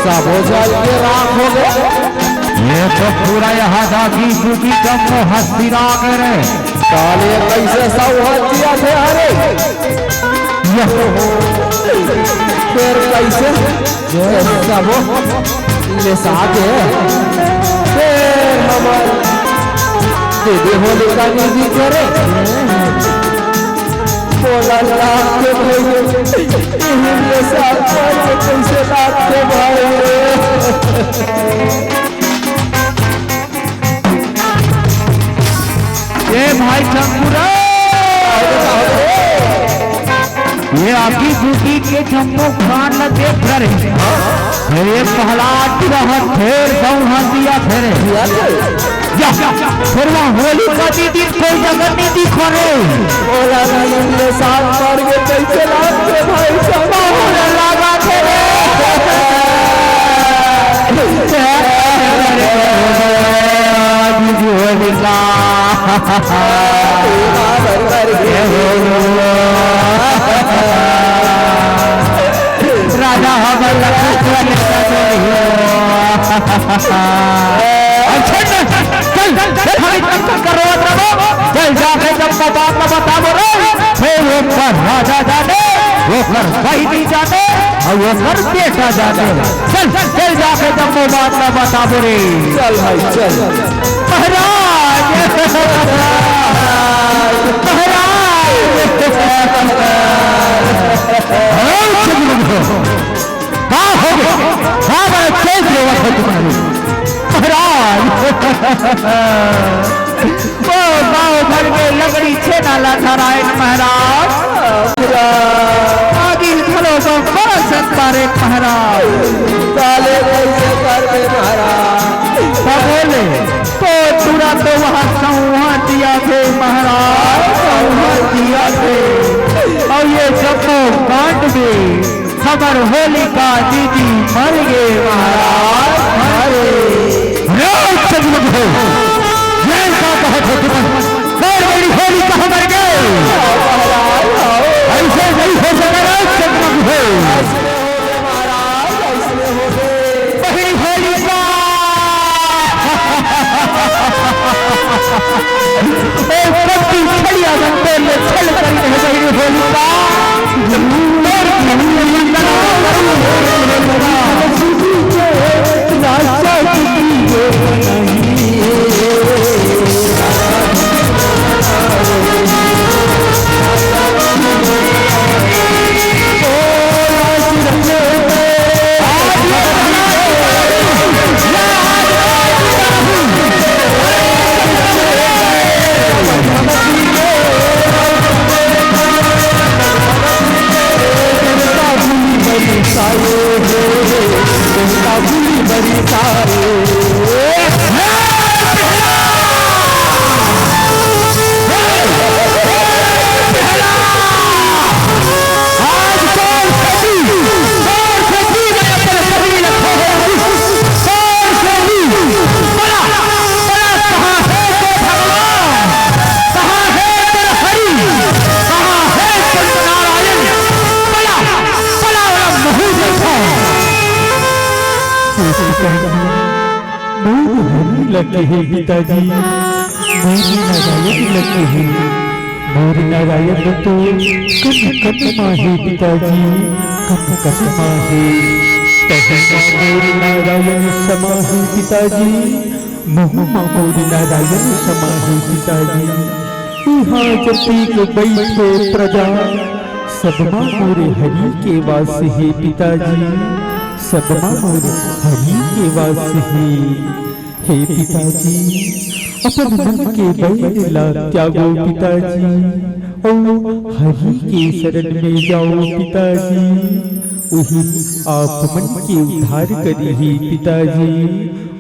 सबो जल के राख हो गे। ये तो पूरा यहाँ दागी दुगी जम्मो हस्ती राग रे। साले कैसे सौहन दिया थे, अरे। ये फिर कैसे ये सबो ले साथे फिर हमर दीदी होलिका दीदी करे। बोला लाग के भाई, इही ले साथ मार के कैसे लाग के भाई। ए भाई शंकुरा, ये आगी दूगी के जम्मो कान ल देख रे। अरे प्रहलाद रहत फेर सौहा दिया फेरे। या, फेर वहाँ होलिका दीदी कोई जगह नहीं दिख रे। बोला नहीं, ये साथ मार के कैसे लाग के भाई साहब। बहुत लगा थे रे। राजा हमर लखन चल, चल, चल, चल, हम इतना कर रहा था। चल जाके जब बाप का बता बोले, हे वो कर राजा जाने, वो कर बहिनी जाने, अउ ओकर बेटा जाने। चल, चल जाके जम्मो बात ला बताबो रे। चल भाई, चल। महाराज! महाराज! का हो गया? का बड़ा तेज रेवत है तुम्हारी? महाराज! ओ गाँव भर के लकड़ी छेना ला धरायन महाराज। आगी घलो को बरसत पारे महाराज। साले कैसे करबे महाराज? का बोले? तो तुरंत वहाँ सौहा दिया थे महाराज, सौहा दिया थे। अउ ये जम्मो कांड में हमर होलिका दीदी मर गे महाराज, मर गे। रे चंद्रमुख हो, ये का कहत हो तुमन? गैर बड़ी होलिका मर गे। ऐसे नहीं हो सके रे चंद्रमुख हो। बड़ी होलिका। ए, पत्ती छड़िया बनते में छल करी रह गई होलिका। और छड़िया बनते में राजा की ये बनाई। कहाँ हे तोर भगवान? कहाँ हे तोर हरि? कहाँ हे तोर नारायण? पला, पला वाला महू देखा। मोर हरि लगे हे पिताजी, मोर नारायण लगे हे। मोर नारायण तो कन कन मा हे पिताजी, कन कन मा हे। तहु मा मोर नारायण समा हे पिताजी। महू मा मोर नारायण समा हे पिताजी। इहाँ जतिक बइठे प्रजा, सबमा मोर हरि के वास हे पिताजी, सबमा मोर हरि के वास हे। हे पिताजी, अपन मन के बैर ला त्यागो पिताजी, अउ हरि के शरण में जाओ पिताजी। उही आप मन के उद्धार करिही पिताजी,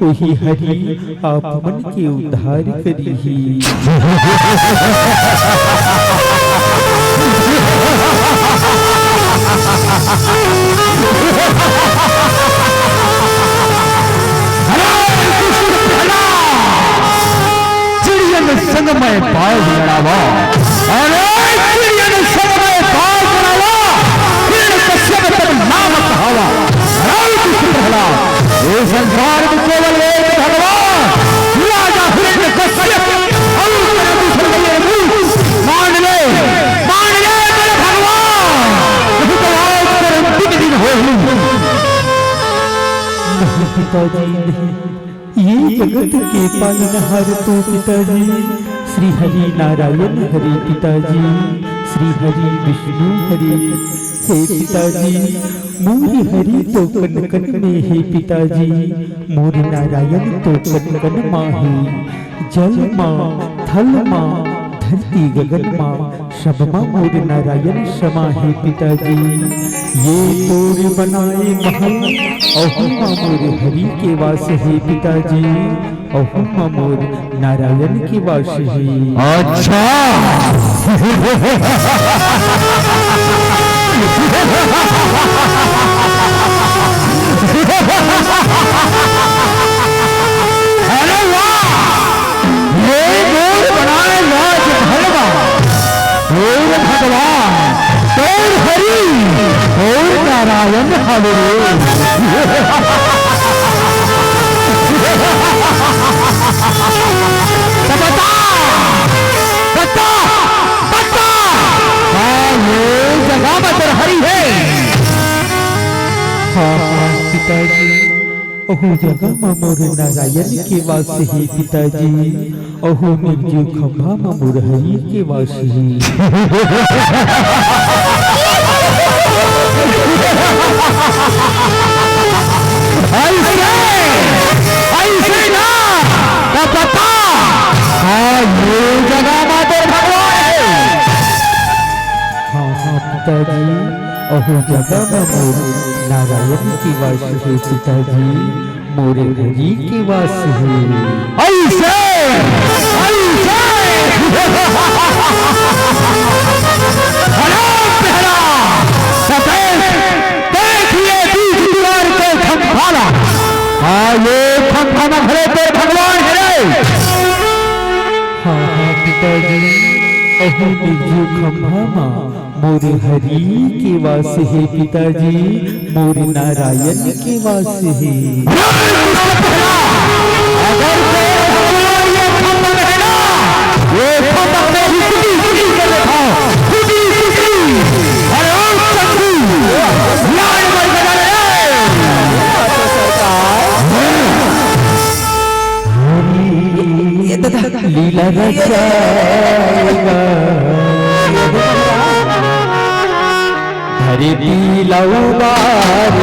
उही हरि आप मन के उद्धार करिही। चिड़ियन संग मैं बाज लड़ावा, अरे चिड़ियन संग मैं बाज लड़ावा, हिरण कश्यप तब नाम कहावा। राउत प्रहलाद, संसार में केवल एक भगवान, राजा हिरण्यकश्यप, अउ तेरा दूसर भैया मुंह मान ले, मान ले बड़े भगवान, नहीं तो आज तेरे दिन दिन हो ही। नहीं पिताजी, नहीं। ये जगत के पालनहार तो पिताजी श्री हरि नारायण हरे पिताजी, श्री हरि विष्णु हरे। हे पिताजी, मोर हरि तो कण कण में हे पिताजी, मोर नारायण तो कण कण मा हे, जल मा, थल मा, धरती गगन मा, सब मा मोर नारायण समा हे पिताजी। ये तोर बनाए महल, अहू मा मोर हरि के वास हे पिताजी, अहू मा मोर नारायण के वास हे। अच्छा। अरे वाह! ये मोर बनाए राजमहल मा, मोर भगवान, तोर हरि, मोर नारायण हवे रे। तो बता, बता, बता, का ये जगह मा तोर हरि हे? हाँ, हाँ, पिताजी। अहू जगह म मोर नारायण के वास हे पिताजी, अहू निर्जीव खंभा म मोर हरि के वास हे। अइसे, अइसे ना, त बता, हाँ, ये जगह म तोर भगवान हे। हाँ, हाँ, पिताजी, अहू जगह म मोर नारायण के वास हे, पिताजी, मोर हरि के वास हे। अइसे, अइसे। अरे पहला, सफेद, देखिए बीच दीवार के खंभा ला। हाँ, ये खंभा म खड़े तेरे भगवान हे रे। हाँ, हाँ, पिताजी, अहू निर्जीव खंभा मा मोर हरि के वास हे पिताजी, मोर नारायण के वास हे। अगर तेरे भगवान ये खंभा में है ना, ये खंभा में ही कुटी कुटी के दिखाओ, कुटी कुटी। अरे ओ चंदू, लाल बल बजा ले। ये दादा। लीला रचाएगा धरती लौबार।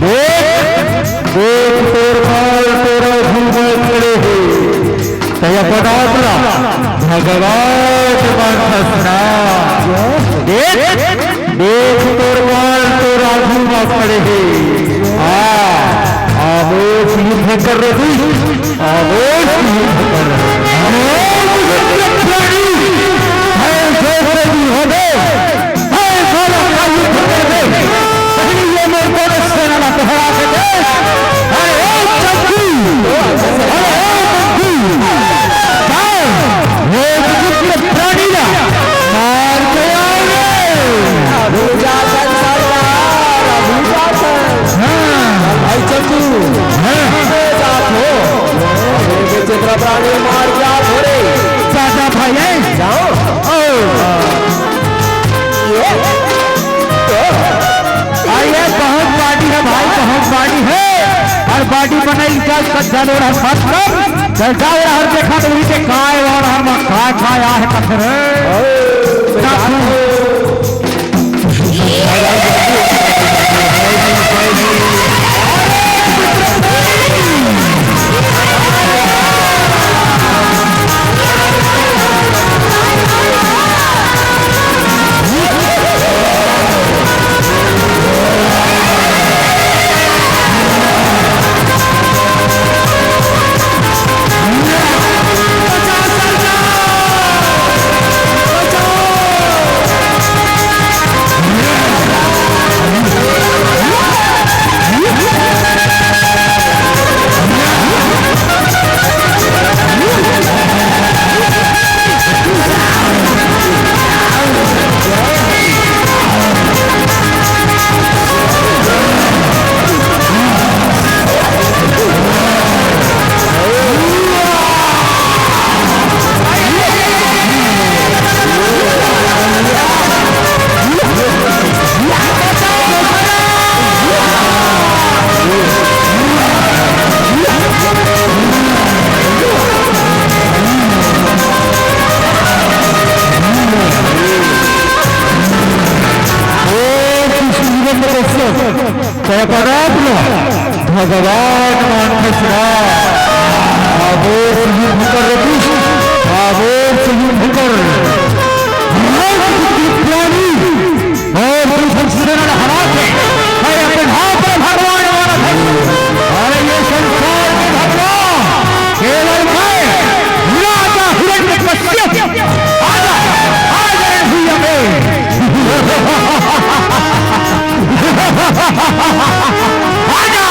देख, देख तोर बाल तोरा घूमे खड़े हे। तय पदार्थ ला भगवान मानथस ना। देख, देख तोर बाल तोरा घूमे खड़े हे। आवेश युद्ध कर रही, आवेश युद्ध कर रही। हे जैसे भी हो गए, हे गोलों का युद्ध कर दे। पहले ये मेरे को सेना ला पहरा के दे। अरे ओ चंदू, अरे ओ चंदू, जाओ, वो विचित्र प्राणी ला मार के आओगे। अभी जातन सरदार, अभी जातन। हाँ। भाई चंदू, हाँ। अरे जात हो। ये विचित्र प्राणी मार के आओ थोड़े। जा, जा भाई, ए। जाओ। ओ। ये। अरे बहुत body है भाई, बहुत body है। अउ body बनाई का जानवर है, मत कर। चल जाओ यार, देखा तो उनके काय और हर मा-, काय, काय आहे कथे रे। ना तू। ओ कृष्ण वीरेंद्र कश्यप, तो परात लो, भगवान मानस राम, आवेश युद्ध कर रतीश, आवेश युद्ध कर। और तू संशोधन हरा के, मैं अपने हाथ में भगवान वाला था। अरे ये संसार के भगवान, केवल मैं, राजा हिरण्यकश्यप, आजा, आजा रे भैया बे। आजा।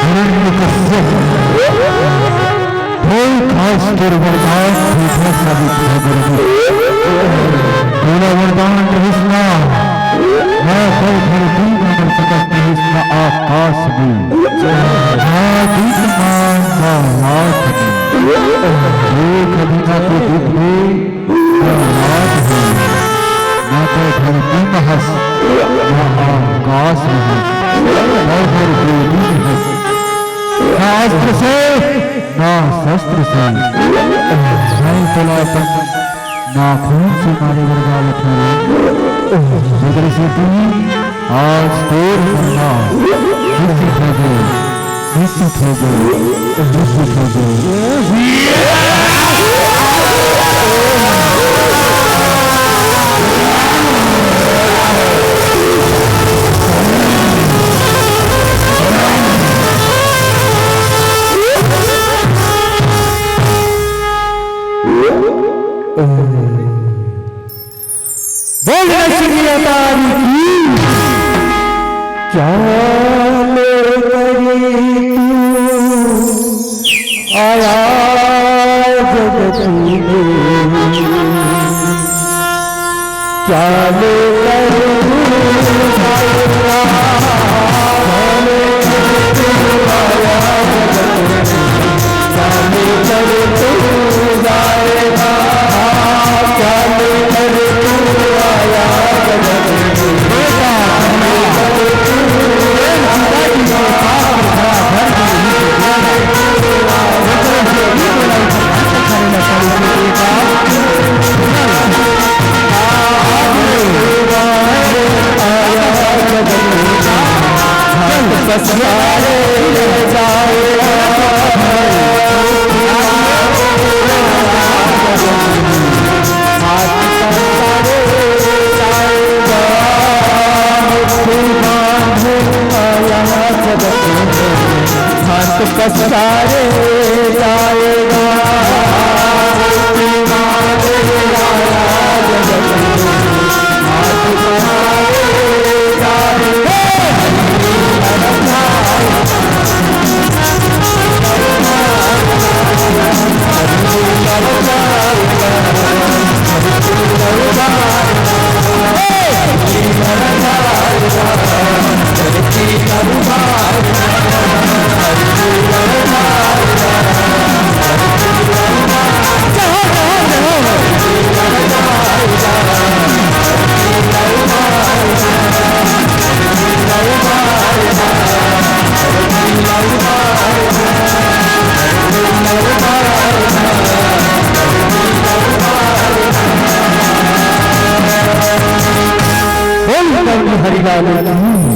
हिरण्यकश्यप, कोई खास दुर्वरदान झूठा साबित हो गया। पूरा वरदान रहिस ना, मैं कोई धरती में मर सकत नहीं। आकाश में, ना दूत मान ना लात में। देख बिना के दुख में ना लात में। ना तो धरती में हस, ना आकाश में हस, ना हर बेदी में हस। ना अस्त्र से, ना शस्त्र से। मैं तोला अपन ना खून से मारे बर जावत हवं। जेकर सेती आज तोर मरना निश्चित हो गे, निश्चित हो गे, निश्चित हो गे। बोल लक्ष्मी अवतारी की। क्या ले करी तू आया जगत में, क्या ले करी तू आया जगत में। बोल हरिलाल की।